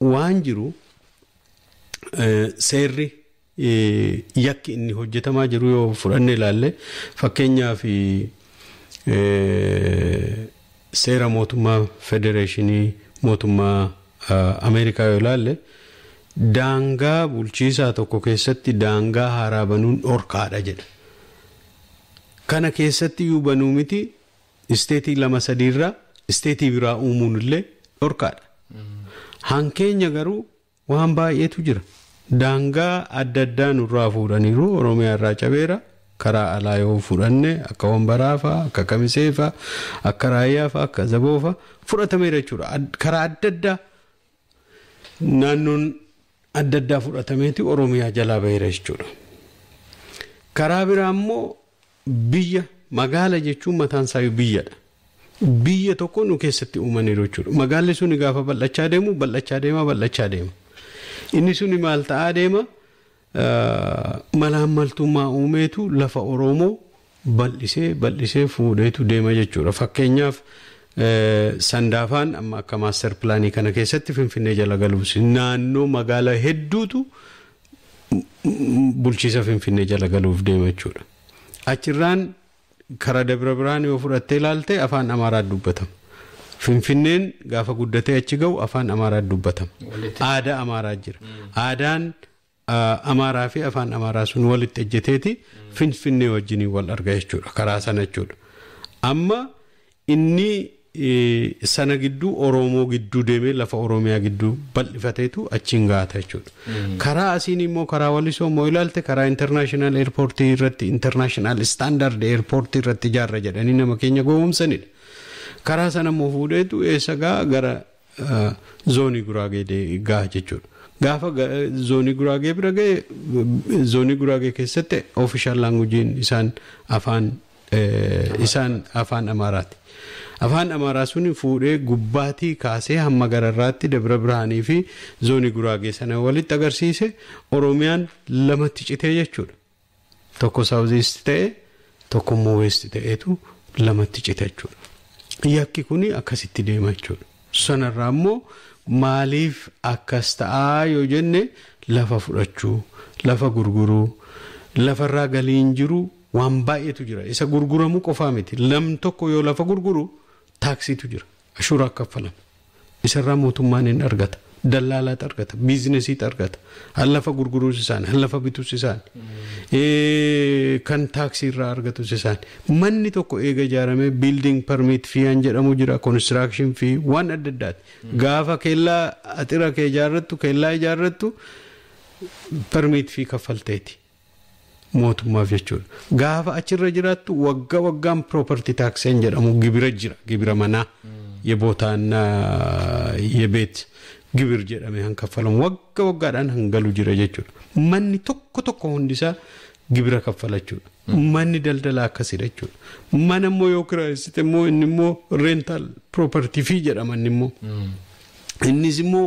waan jiru seerri yakki inni hojjetamaa jiru yoo fudhanne ilaalle, fakkeenyaaf seera mootummaa federeeshinii mootummaa Ameerikaa yoo ilaalle, daangaa bulchiisaa tokko keessatti daangaa haaraa banuun dhorkaadha jedha. Kana keessatti iyyuu banuu miti, stateii lama sadiirraa stateii biraa uumuun illee dhorkaadha. Hankeenya garuu waan baay'eetu jira. Daangaa adda addaa nurraa fuudhaniiru. Oromiyaa irraa cabeera. Karaa alaa yoo fudhanne, akka Wambaraa fa'a, akka Kamisee fa'a, akka Raayyaa fa'a, akka Zaboo fa'a fudhatameera jechuudha. Karaa adda addaa naannoon adda addaa fudhatameeti Oromiyaa jalaa baheera jechuudha. Karaa biraa immoo biyya magaala jechuun mataan isaayyuu biyyadha. Biyya tokko nu keessatti uumaniiru jechuudha. Magaalli suni gaafa bal'achaa deemu, bal'achaa deema, bal'achaa deema. Inni suni maal ta'aa deema? Malaammaltummaa uumeetu lafa Oromoo bal'isee bal'isee fuudheetu deema jechuudha. Fakkeenyaaf, Sandaafaan amma akka master planii kana keessatti Finfinnee jala galuus, naannoo magaalaa hedduutu bulchiisa Finfinnee jala galuuf deema jechuudha. Achirraan karaa Dabra Birhaan yoo fudhattee ilaalte, afaan Amaaraa dubbatama. Finfinneen gaafa guddatee achi ga'u afaan Amaaraa dubbatama. Aadaa Amaaraa jira. Aadaan Amaaraa fi afaan Amaaraa sun walitti ejjeteeti Finfinnee wajjiniin wal arga jechuudha. Karaa sana jechuudha. Amma inni sana gidduu, Oromoo gidduu deemee, lafa Oromiyaa gidduu bal'ifateetu achiin gaata jechuudha. Karaa asiin immoo, karaa Walisoo immoo ilaalte, karaa international airportii irratti, international standard airportii irratti ijaarra jedhanii nama keenya gowwoomsanidha. Karaa sana immoo fuudheetu eessa gaa? Gara zoonii Guraagee gaha jechuudha. Gaafa zoonii Guraagee bira ga'e, zoonii Guraagee keessatti official languageiin isaan afaan isaan afaan Amaaraati. Afaan Amaaraa sun fuudhee gubbaatii kaasee hamma gararraatti Dabra Birhaanii fi zoonii Guraagee sana walitti agarsiise. Oromiyaan lamatti citee jechuudha. Tokko south east ta'e, tokko immoo west ta'eetu lamatti cite jechuudha. Yakki kun akkasitti deema jechuudha. Sanarraa immoo maaliif akkas ta'aa yoo jenne, lafa fudhachuu, lafa gurguruu, lafarraa galiin jiru waan baay'eetu jira. Isa gurguramuu qofaa miti. Namni tokko yoo lafa gurguru taaksiitu jira. Ashuuraa kaffalama. Isarraa mootummaan hin argata. Dallaalaatu argata. Businessiitu argata. Han lafa gurguruus isaan, han lafa bituus isaan. Kan taaksii irraa argatus isaan. Manni tokko eega ijaaramee building permit fee'an jedhamu jira. Construction fee waan adda addaati. Gaafa keellaa axira kee ijaarrattu, keellaa ijaarrattu, permit fee kaffalteeti mootummaaf jechuudha. Gaafa achirra jiraattu waggaa waggaan property taxeen jedhamu gibira jira. Gibira manaa የቦታና የቤት ግብር jedhamee han kaffalamu wagga waggaadhaan hangalu jira jechuudha. Manni tokko tokko hundisaa gibira kaffala jechuudha. Manni daldalaa akkasidha jechuudha. Mana immoo yoo kireessite immoo, inni immoo rental property fee jedhama inni immoo. Innis immoo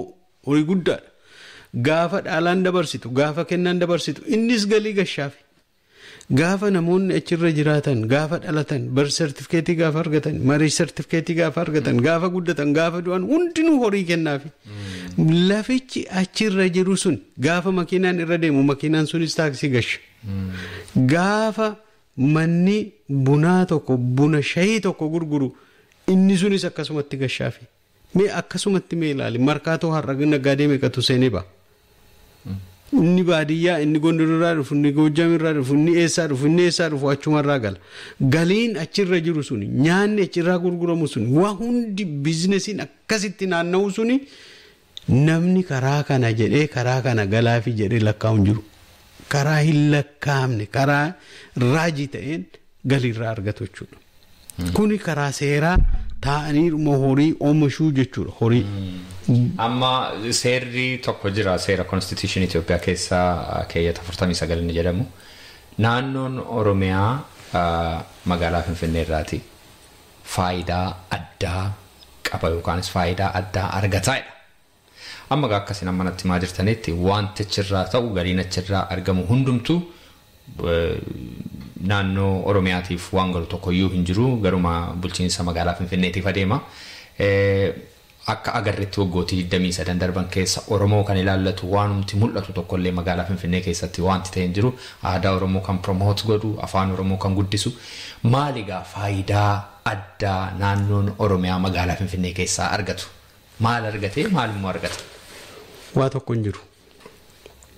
horii guddaadha. Gaafa dhaalaan dabarsitu, gaafa kennaan dabarsitu, innis galii gashaafi. Gaafa namoonni achirra jiraatan, gaafa dhalatan, birth certificateii gaafa argatan, marriage certificateii gaafa argatan, gaafa guddatan, gaafa du'an, hundinuu horii kennaafi. Lafichi achirra jiru sun gaafa makiinaan irra deemu, makiinaan sunis taaksii gasha. Gaafa Manni bunaa tokko buna shayii tokko gurguru inni sunis akkasumatti gashaafi. Mee akkasumatti mee ilaali, Markaatoo har'a naggaadee meeqatu seenee ba'a. Inni baadiyyaa, inni Gondorirraa dhufu, inni Goojjamirraa dhufu, inni eessaa dhufu, inni eessaa dhufu achumarraa gala. Galiin achirra jiru suni, nyaanni achirraa gurguramu suni, waa hundi biizinesiin akkasitti naanna'u suni, namni karaa kana jedhee karaa kana galaafi jedhee lakkaa'u hin jiru. Karaa hin lakkaa'amne, karaa raajii ta'een galiirraa argatu jechuudha. Kuni karaa seeraa taa'anii horii oomishuu jechuudha, horii. Amma seerri tokko jira, seera constitution Itoophiyaa keessaa keeyyata 49 inni jedhamu. Naannoon Oromiyaa magaalaa Finfinnee irraati faayidaa addaa qaba yookaanis faayidaa addaa argataadha. Amma gaa akkasiin amma natti himaa jirtanitti, wanti achirraa ta'u, galiin achirraa argamu hundumtuu naannoo Oromiyaatiif waan galu tokkoyyuu hin jiru, garuma bulchiinsa magaalaa Finfinneetiif adeema. Akka agarretti waggootii 23 darban keessa Oromoo kan ilaallatu waanumti mul'atu tokkollee magaalaa Finfinnee keessatti wanti ta'e hin jiru. Aadaa Oromoo kan promote godhu, afaan Oromoo kan guddisu. Maali egaa faayidaa addaa naannoon Oromiyaa magaalaa Finfinnee keessaa argatu? Maal argatee, maal immoo argata? Waa tokko hin jiru.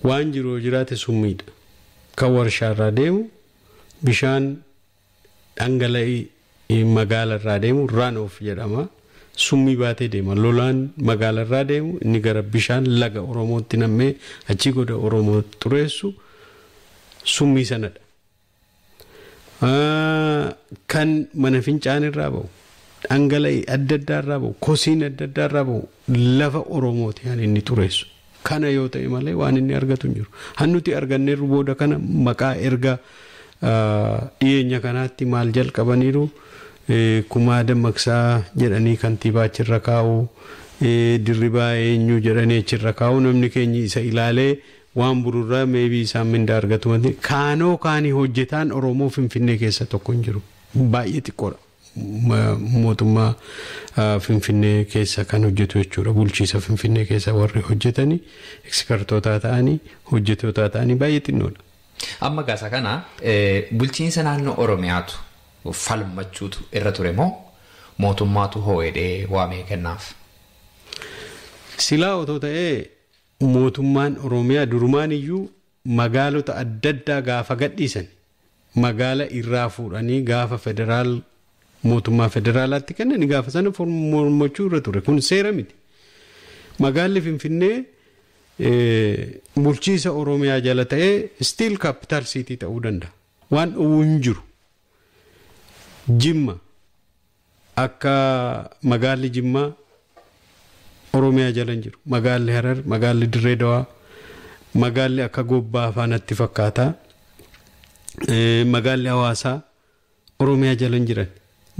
Waan jiru jiraate summiidha. Kan warshaarraa deemu, bishaan dhangala'ii magaalarraa deemu, runoff jedhama. Summii baatee deema. Lolaan magaalarraa deemu inni gara bishaan laga Oromootti nammee achii goda Oromoo xureessu summii sanadha. Kan mana fincaan irraa ba'u, dhangala'ii adda addaa irraa ba'u, kosiin adda addaa irraa ba'u lafa Oromooti kan inni xureessu. Kana yoo ta'e malee waan inni argatu hin jiru. Hannuti arganneerru booda kana maqaa erga dhiyeenya kanaatti maal jalqabaniiru, Kumaa Dammaqsaa jedhanii kantiibaa achirra kaa'u, Dirribaa eenyu jedhanii achirra kaa'u. Namni keenya isa ilaalee waan bururraa meebii isaan mindaa argatu malee kaanoo kaanii hojjetaan Oromoo Finfinnee keessa tokko hin jiru. Baay'ee xiqqoodha. Mootummaa Finfinnee keessa kan hojjetu jechuudha. Bulchiisa Finfinnee keessa warri hojjetanii ekspertootaa ta'anii, hojjetootaa ta'anii baay'ee xinnoodha. Amma gaasa kana bulchiinsa naannoo Oromiyaatu falmachuutu irra ture moo mootummaatu hoo'edhee waamee kennaaf? Silaa otoo ta'ee mootummaan Oromiyaa durumaan iyyuu magaalota adda addaa gaafa gadhiisan, magaala irraa fuudhanii gaafa federaal mootummaa federaalaatti kennan, gaafa sana mormachuu irra ture. Kun seera miti. Magaalli Finfinnee bulchiisa Oromiyaa jala ta'ee still capital city ta'uu danda'a. Waan dhowwu hin jiru. Jimma, akka magaalli Jimmaa Oromiyaa jala hin jiru. Magaalli Harar, magaalli Dirree Dawaa, magaalli akka Gobbaa afaanatti fakkaata. Magaalli Hawaasaa Oromiyaa jala hin jiran.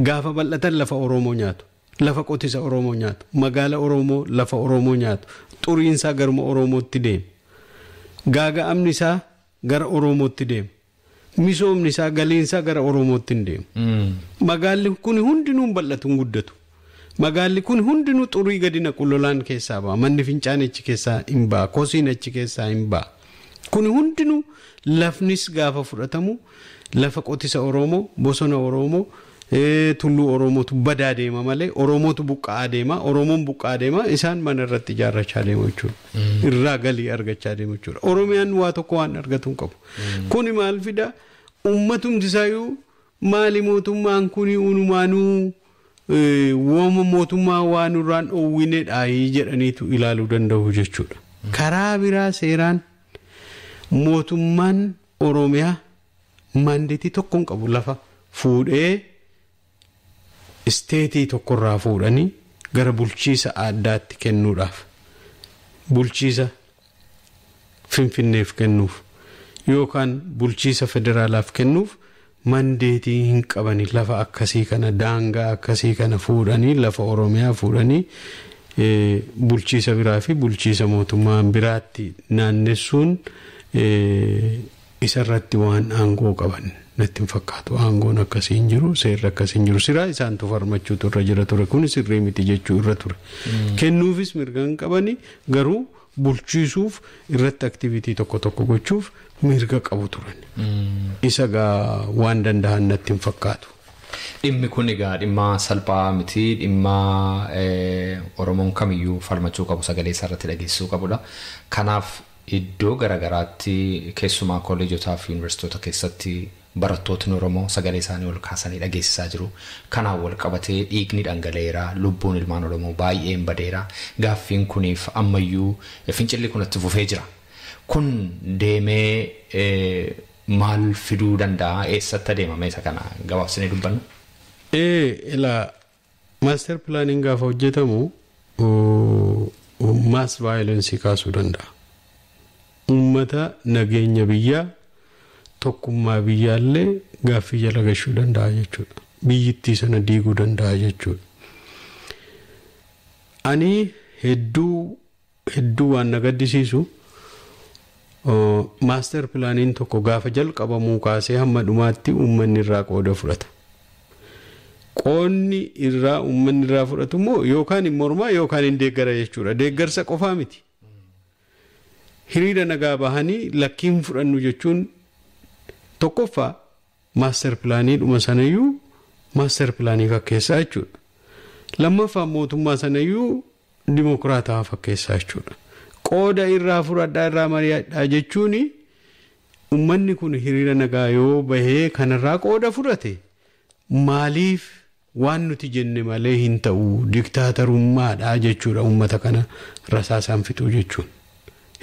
Gaafa bal'atan lafa Oromoo nyaatu. Lafa qotisa Oromoo nyaatu. Magaala Oromoo, lafa Oromoo nyaatu. Xuriinsaa garuma Oromootti deema. Gaaga'amni isaa gara Oromootti deema. Misoomni isaa, galiinsaa gara Oromootti hin deemu. Magaalli kun hundinuu hin bal'atu, hin guddatu. Magaalli kun hundinuu xurii gadi naqu, lolaan keessaa ba'a. Manni fincaan achi keessaa hin ba'a. Kosiin achi keessaa hin ba'a. Kun hundinuu lafnis gaafa fudhatamu lafa qotisa Oromoo, bosona Oromoo, tulluu Oromootu badaa deema malee Oromootu buqqa'aa deema. Oromoon buqqa'aa deema, isaan mana irratti ijaarrachaa deemu jechuudha. Irraa galii argachaa deemu jechuudha. Oromiyaan waa tokko waan argatu hin qabu. Kuni maal fida? Uummatumti isaayyuu maali mootummaan kuni unumaanuu wooma mootummaa waan nurraan dhoowwinedha jedhaniitu ilaaluu danda'u jechuudha. Karaa biraa seeraan mootummaan Oromiyaa mandate tokko hin qabu lafa fuudhee state tokkorraa fuudhanii gara bulchiisa addaatti kennuudhaaf, bulchiisa Finfinneef kennuuf yookaan bulchiisa federaalaaf kennuuf mandate hin qabani. Lafa akkasii kana, daangaa akkasii kana fuudhanii, lafa Oromiyaa fuudhanii bulchiisa biraa fi bulchiisa mootummaa biraatti naannessuun isarratti waan aangoo qaban natti hin fakkaatu. Aangoon akkasii hin jiru, seerri akkasii hin jiru. Siraa isaantu falmachuutu irra jira ture. Kun sirrii miti jechuu irra ture. Kennuufis mirga hin qabani, garuu bulchiisuuf irratti activity tokko tokko gochuuf mirga qabu turan. Isa gaa waan danda'an natti hin fakkaatu. Dhimmi kun egaa dhimma salphaa miti, dhimma Oromoon kamiyyuu falmachuu qabu, sagalee isaa irratti dhageessisuu qabudha. Kanaaf iddoo garaagaraatti keessumaa kolleejotaa fi yuunivarsiitota keessatti barattootni Oromoo sagalee isaanii ol kaasanii dhageessisaa jiru. Kanaan wal qabatee dhiigni dhangala'eera, lubbuun ilmaan Oromoo baay'een badeera. Gaaffiin kuniif ammayyuu fincilli kun itti fufee jira. Kun deemee maal fiduu danda'a? Eessatti adeemame isa kana gabaabsinee dubbannu? Ilaa, master planiin gaafa hojjetamu mass violence kaasuu danda'a. Uummata nageenya biyyaa, tokkummaa biyyaallee gaaffii jala gashuu danda'a jechuudha. Biyyittii sana diiguu danda'a jechuudha. Ani hedduu hedduu waan na gaddisiisu, master planiin tokko gaafa jalqabamuu kaasee hamma dhumaatti uummanni irraa qooda fudhata. Qoonni irraa uummanni irraa fudhatu immoo yookaan hin mormaa yookaan hin deeggara jechuudha. Deeggarsa qofaa miti. Hiriira nagaa bahanii lakkiin fudhannu jechuun tokkoffaa master planii dhuma sanayyuu master planii fakkeessaa jechuudha. Lammaffaa mootummaa sanayyuu dimokiraataa fakkeessaa jechuudha. Qooda irraa fudhadhaa, irraa mari'adhaa jechuun uummanni kun hiriira nagaa yoo bahee kanarraa qooda fudhate, maaliif waan nuti jenne malee hin ta'u, diktaatarummaadha jechuudha uummata kana rasaasaan fixuu jechuun.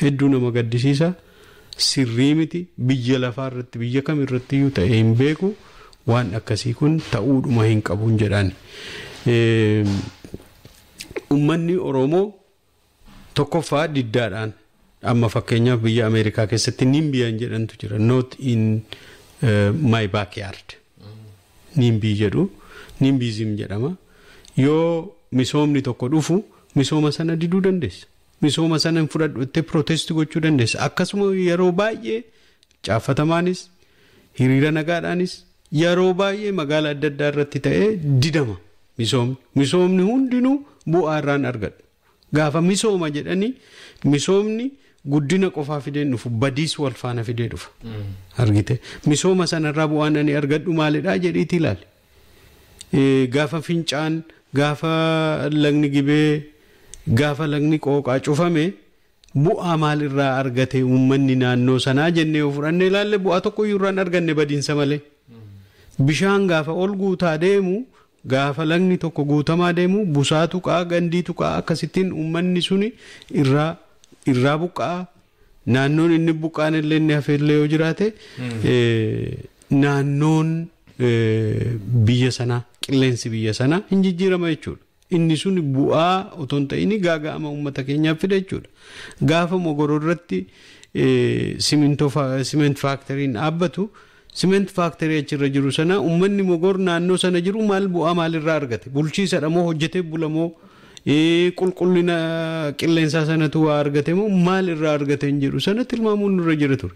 Hedduu nama gaddisiisa, sirrii miti. Biyya lafaa irratti, biyya kam irratti iyyuu ta'ee hin beeku, waan akkasii kun ta'uudhuma hin qabuun jedhaan. Uummanni Oromoo tokkoffaa diddaadhaan, amma fakkeenyaaf biyya Ameerikaa keessatti NIMBY'n jedhantu jira, "Not in my backyard". NIMBY jedhu, NIMBYism jedhama. Yoo misoomni tokko dhufu misooma sana diduu dandeessa. Misooma sana hin fudhadhu jettee protest gochuu dandeessa. Akkasuma yeroo baay'ee caaffatamaanis hiriira nagaadhaanis yeroo baay'ee magaalaa adda addaa irratti ta'ee didama misoomni. Misoomni hundinuu bu'aa irraan argadhu. Gaafa misooma jedhanii misoomni guddina qofaa fidee dhufu, badiis wal faana fidee dhufa. Argite, misooma sanarraa bu'aan ani argadhu maalidhaa jedhiitii ilaali. Gaafa fincaan, gaafa lagni Gibee, gaafa lagni Qooqaa cufame bu'aa maalirraa argate uummanni naannoo sanaa jennee yoo fudhanne ilaalle, bu'aa tokko iyyuu irraan arganne, badiinsa malee. Bishaan gaafa ol guutaa deemu, gaafa lagni tokko guutamaa deemu, busaa tuqaa, gandii tuqaa, akkasittiin uummanni suni irraa buqqaa. Naannoon inni buqqaan illee inni hafe illee yoo jiraate, naannoon biyya sanaa, qilleensi biyya sanaa hin jijjiirama jechuudha. Inni sun bu'aa otoo hin ta'in gaaga'ama uummata keenyaaf fida jechuudha. Gaafa Mogoroo irratti simintoo cement factoryn dhaabbatu, cement factory achirra jiru sana uummanni Mogor naannoo sana jiru maal, bu'aa maalirraa argate? Bulchiisadha moo, hojjetee bula moo, qulqullina qilleensaa sanatu waa argate moo, maal irraa argate hin jedhu sana tilmaamuun nurra jira ture.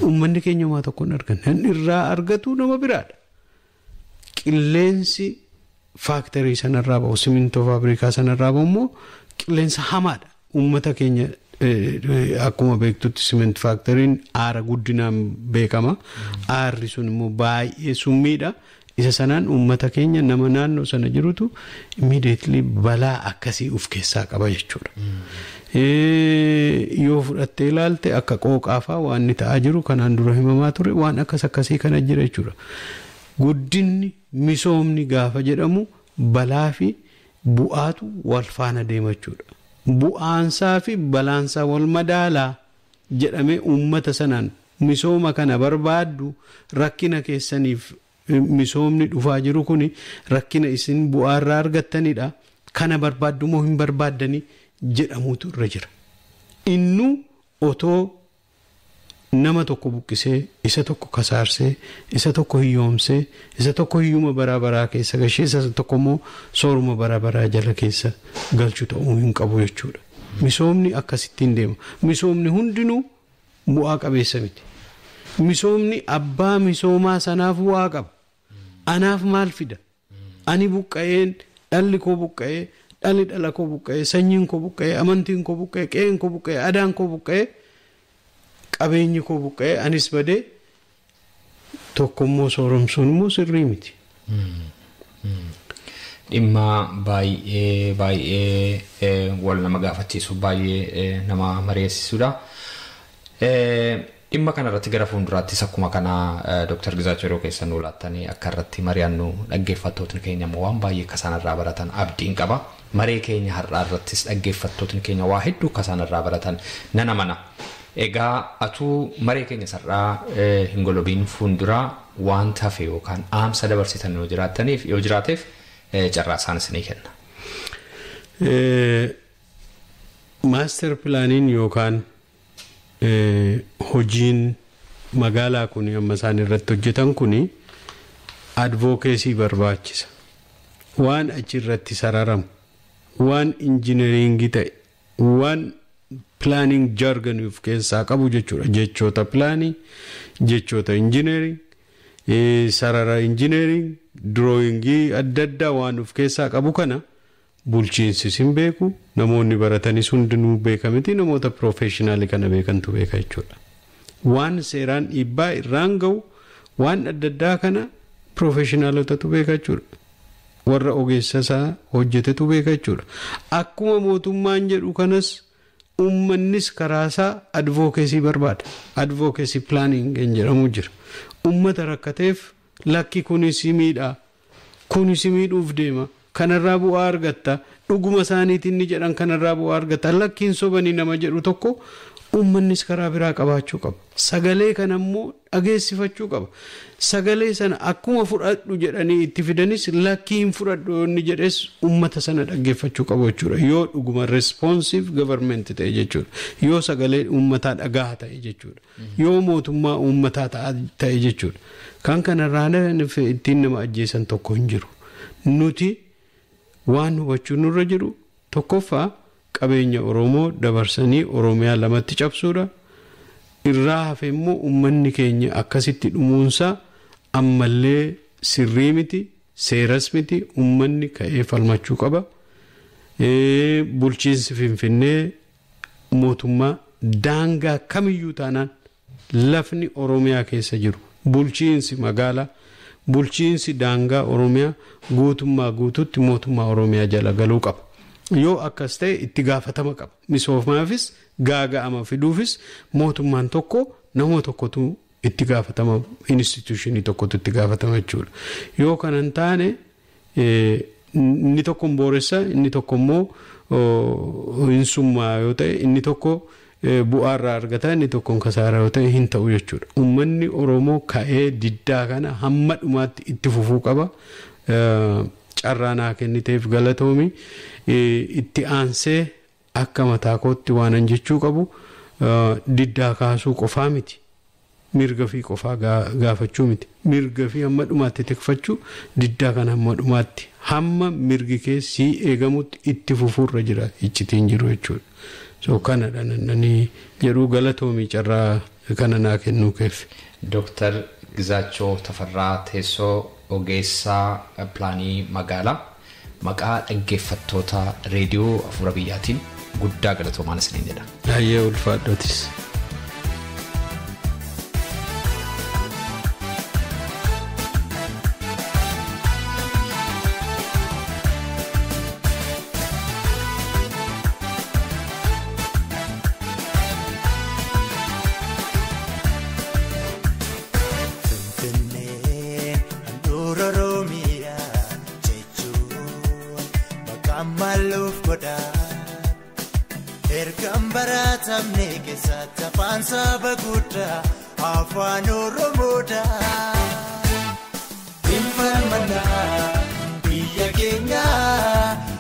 Uummanni keenya homaa tokko hin arganne. Irraa argatu nama biraadha. Qilleensi factory sanarraa ba'u, simintoo faabrikaa sanarraa ba'u immoo qilleensa hamaadha. Uummata keenya, akkuma beektutti, cement factoryn aara guddinaan beekama. Aarri sun immoo baay'ee summiidha. Isa sanaan uummata keenya, nama naannoo sana jirutu immediately balaa akkasii of keessaa qaba jechuudha. Yoo fudhattee ilaalte, akka Qooqaafaa waan inni ta'aa jiru kanaan dura himamaa ture, waan akkas akkasii kana jira jechuudha. Guddinni, misoomni gaafa jedhamu balaa fi bu'aatu wal faana deema jechuudha. Bu'aansaa fi balaansaa wal madaalaa jedhamee uummata sanaan misooma kana barbaaddu, rakkina keessaniif misoomni dhufaa jiru kun rakkina isin bu'aarraa argattanidha. Kana barbaaddu moo hin barbaaddanii jedhamuutu irra jira. Innuu otoo nama tokko buqqisee, isa tokko kasaarsee, isa tokko hiyyoomsee, isa tokko hiyyuma baraa baraa keessa gashee, isa tokko immoo sooruma baraa baraa jala keessa galchu ta'uu hin qabu jechuudha. Misoomni akkasittiin deema. Misoomni hundinuu bu'aa qabeessa miti. Misoomni abbaa misoomaa sanaaf bu'aa qaba. Anaaf maal fida? Ani buqqa'een, dhalli koo buqqa'ee, Dhalli dhala koo buqqa'ee, sanyiin koo buqqa'ee, amantiin koo buqqa'ee, qe'een koo buqqa'ee, adaan koo buqqa'ee, qabeenyi koo buqqa'ee, anis badee tokkommoo sooromsuun immoo sirrii miti. Dhimma baay'ee baay'ee wal nama gaafachiisu, baay'ee nama mari'achiisudha. Dhimma kanarratti gara fuulduraattis akkuma kana Dr. Gizaachoo yeroo keessan nu laattanii akka irratti mari'annu, dhaggeeffattootni keenya immoo waan baay'ee akka isaan irraa baratan abdiin qaba. Maree keenya har'aa irrattis dhaggeeffattootni keenya waa hedduu akka isaan irraa baratan nan amana. Egaa atuu maree keenya sar'aa hin golobiin fuulduraa waan tafe yookaan dhaamsa dabarsitan yoo jiraattaniif yoo jiraateef carraa isaan isinii kenna. Master planiin yookaan hojiin magaalaa kun amma isaan irratti hojjetan kun advocacy barbaachisa. Waan achirratti sararamu, waan engineering ta'e, waan planning jargon of keessaa qabu jechuudha. Jechoota pilaanii, jechoota engineering, sarara engineering, drawingii adda addaa waan of keessaa qabu kana bulchiinsis hin beeku, namoonni baratanis hundinuu beekamiti, namoota professional kana beekantu beeka jechuudha. Waan seeraan dhiibbaa irraan ga'u waan adda addaa kana professionalotatu beeka jechuudha. Warra ogeessa isaa hojjetetu beeka jechuudha. Akkuma mootummaan jedhu kanas uummannis karaa isaa advocacy barbaada. Advocacy planning kan jedhamu jira. Uummata rakkateef lakki kunis miidhaa, kunis miidhuuf deema, kanarraa bu'aa argatta, dhuguma isaaniitiin ni jedhan kanarraa bu'aa argatta, lakkiin sobanii nama jedhu tokko uummannis karaa biraa qabaachuu qaba. Sagalee kana immoo dhageessifachuu qaba. Sagalee sana akkuma fudhadhu jedhanii itti fidanis lakkiin fudhadhu inni jedhes uummata sana dhaggeeffachuu qabu jechuudha. Yoo dhuguma responsive government ta'e jechuudha. Yoo sagalee uummataa dhagaa ta'e jechuudha. Yoo mootummaa uummataa ta'e jechuudha. Kan kanarraa ittiin nama ajjeesan tokko hin jiru. Nuti waan hubachuu nurra jiru tokkoffaa qabeenya Oromoo dabarsanii Oromiyaa lamatti cabsuudha. Irraa hafe immoo uummanni keenya akkasitti dhumuunsaa ammallee sirrii miti, seeras miti, uummanni ka'ee falmachuu qaba. Bulchiinsi Finfinnee mootummaa daangaa kamiyyuu taanaan lafni Oromiyaa keessa jiru, bulchiinsi magaalaa, bulchiinsi daangaa Oromiyaa guutummaa guututti mootummaa Oromiyaa jala galuu qaba. Yoo akkas ta'e itti gaafatama qaba. Misoomaafis gaaga'ama fiduufis mootummaan tokko nama tokkotu itti gaafatama, institutionii tokkotu itti gaafatama jechuudha. Yoo kana hin taane inni tokko hin booressa, inni tokko immoo hin summaa yoo ta'e, inni tokko bu'aarraa argata, inni tokko hin kasaaraa yoo ta'e hin ta'u jechuudha. Uummanni Oromoo ka'ee diddaa kana hamma dhumaatti itti fufuu qaba. Carraa naa kenniteef galatoomi. Itti aansee akka mataa kootti waanan jechuu qabu diddaa kaasuu qofaa miti. Mirga fi qofaa gaafachuu miti. Mirga fi hamma dhumaatti tikfachuu, diddaa kana hamma dhumaatti hamma mirgi kee sii eegamutti itti fufuurra jira iccitiin jiru jechuudha. So kanadha nani jedhu, galatoomii carraa kana naa kennuu keef. Dooktar Gizaachoo Tafarraa Teessoo, ogeessaa pilaanii magaalaa, maqaa dhaggeeffattoota reediyoo Afuura Biyyaatiin guddaa galatoomaan isiniin jedha. Baay'ee ulfaadhotis. Finfinnee handhuura Oromiyaa jechuun maqaan maaluuf godha. Ergaan baratamne keessatti afaan saba guddaa afaan Oromoodha. Hin falmannaa biyya keenya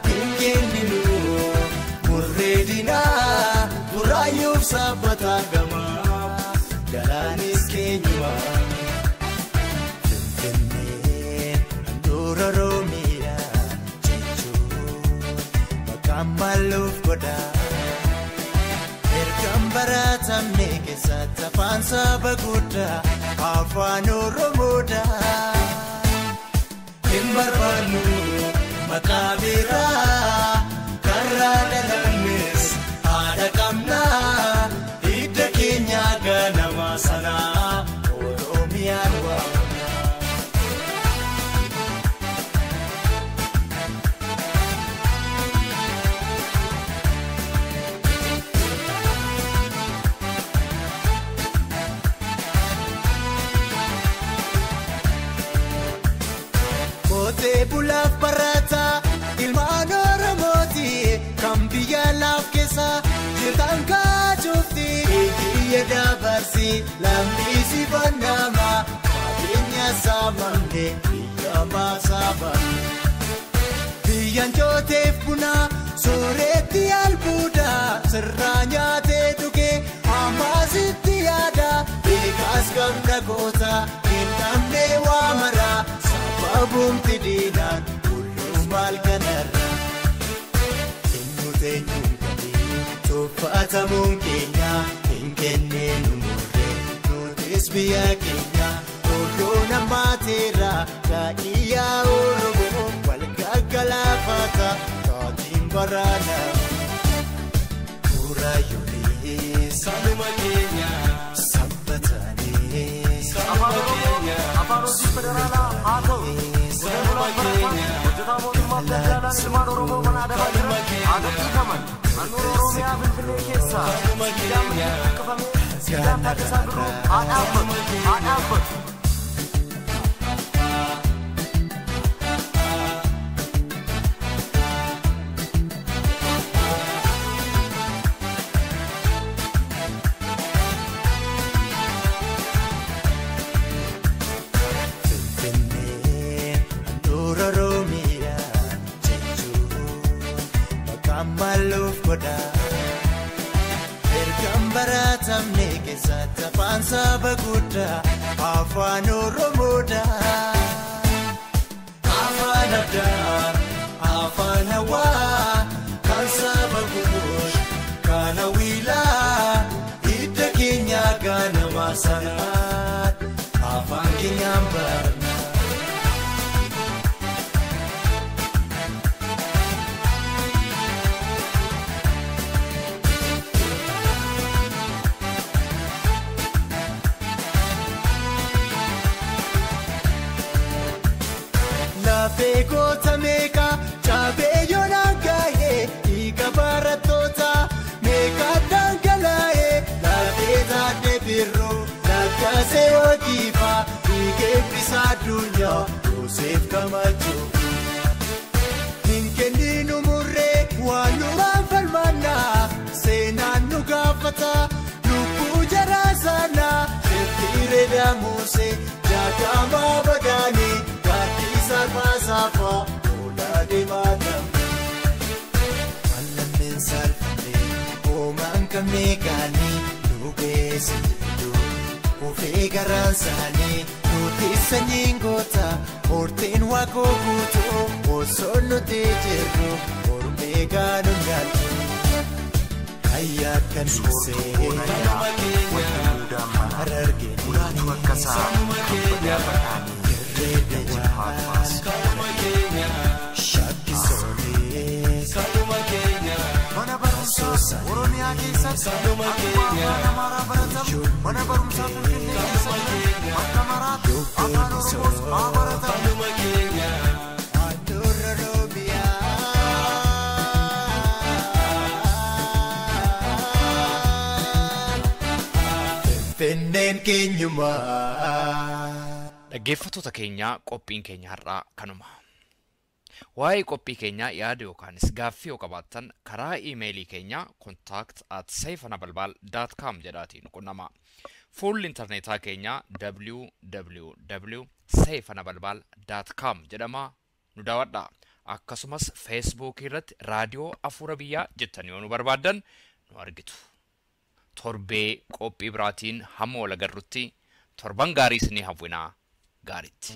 hin kenninu murree diinaa, buraayyuuf sabbataan gamaa galaanis keenyuma. Finfinnee handhuura Oromiyaa jechuun maqaan maaluuf godha. Ergaan baratamne keessatti afaan saba guddaa afaan Oromoodha. Hin barbaannu maqaa biraa. ganamaa sanaa Oromiyaan waamna. Qotee bulaaf barataa ilmaan Oromooti kan biyya laaf keessa jirtan kaachuufti. Biyya dabarsi lammiisi banama qabeenya saamamne biyya maasaamamne. Biyyaan jooteef buna sooretti albuuda sirraa nyaatee dhuge ammaasitti yaada beekaas qabna goota hin dhabne waa mara sababumti diinaan hulluu maal kanarra. Eenyu teenyuun galii tuffatamuun keenya hin kenneenu murree nutis biyya keenya roorroo namaateera gaa'iyyaa Oromoo wal gaggalaafata taatiin baraana. Muraayyoolee Sanuma keenya sabbataalee Afaan Oromoo afaan hojii federaalaa haa ta'u. Qotee bulaan barataan hojjetaa mootummaa daldaalaan ilmaan Oromoo mana adabaa jiran haa gadhiifaman. Handhuura Oromiyaa Finfinnee keessaa siidaan Minilik buqqifamee siidaan Taaddasaa Birruu haa dhaabbatu haa dhaabbatu. Finfinnee handhuura Oromiyaa jechuun maqaan maaluuf godha. Ergaan baratamne keessatti afaan saba guddaa afaan Oromoodha. Afaan addaa afaan hawaa kan saba guutuu kan hawwiilaa hidda keenya ganamaa sanaa afaan keenyaan barna. Lafee goota meeqa cabee yoonaan gaa'ee dhiiga barattoota meeqa dhangalaa'ee lafee taatee birruu lakkaasee hojiifaa dhiiga eebbisa addunyaa Yoseef Gamachuu. Hin kenninu murree waan numaan falmannaa seenaan nu gaafata lubbuu jaraa sanaa shirtiiree damuusee jaakamaa badaanii gaaddisa baasaafaa lolaa deemaa dambe. Mallameen salphatee hoomaan qabnee gaanii nu geesse jedhu ufee garaan isaanii nuti sanyiin goota horteen waaqoo guutuu osoo nuti jirru hormee gaanu nyaatu. Hayyaa kan Soortuu Boonayyaa Walduu Daammanaa Mulaatu Akkasaa Kabbadaa Badhaanii Dajjifaa Tumaas. Shakkisoolee Mana barumsaa Oromiyaa keessatti akkuma afaan Amaaraa baratamu mana barumsaa Finfinnee keessa jiran bakka maraatti afaan Oromoos haa baratamu. Handhuura Oromiyaa Finfinneen keenyumaa. Dhaggeeffattoota keenyaa qophiin keenya har'aa kanuma. Waa'ee qophii keenyaa yaada yookaanis gaaffii yoo qabaattan karaa iimeelii keenyaa contact@seifanabalbal.com jedhaatiin nu qunnama. Fuulli intarneetaa keenyaa www.seifanabalbal.com jedhama nu daawwadha. Akkasumas feesbuukii irratti raadiyoo afuura biyyaa jettanii yoo nu barbaaddan nu argitu. Torbee qophii biraatiin hamma wal agarrutti torban gaarii isinii hawwinaa gaariitti.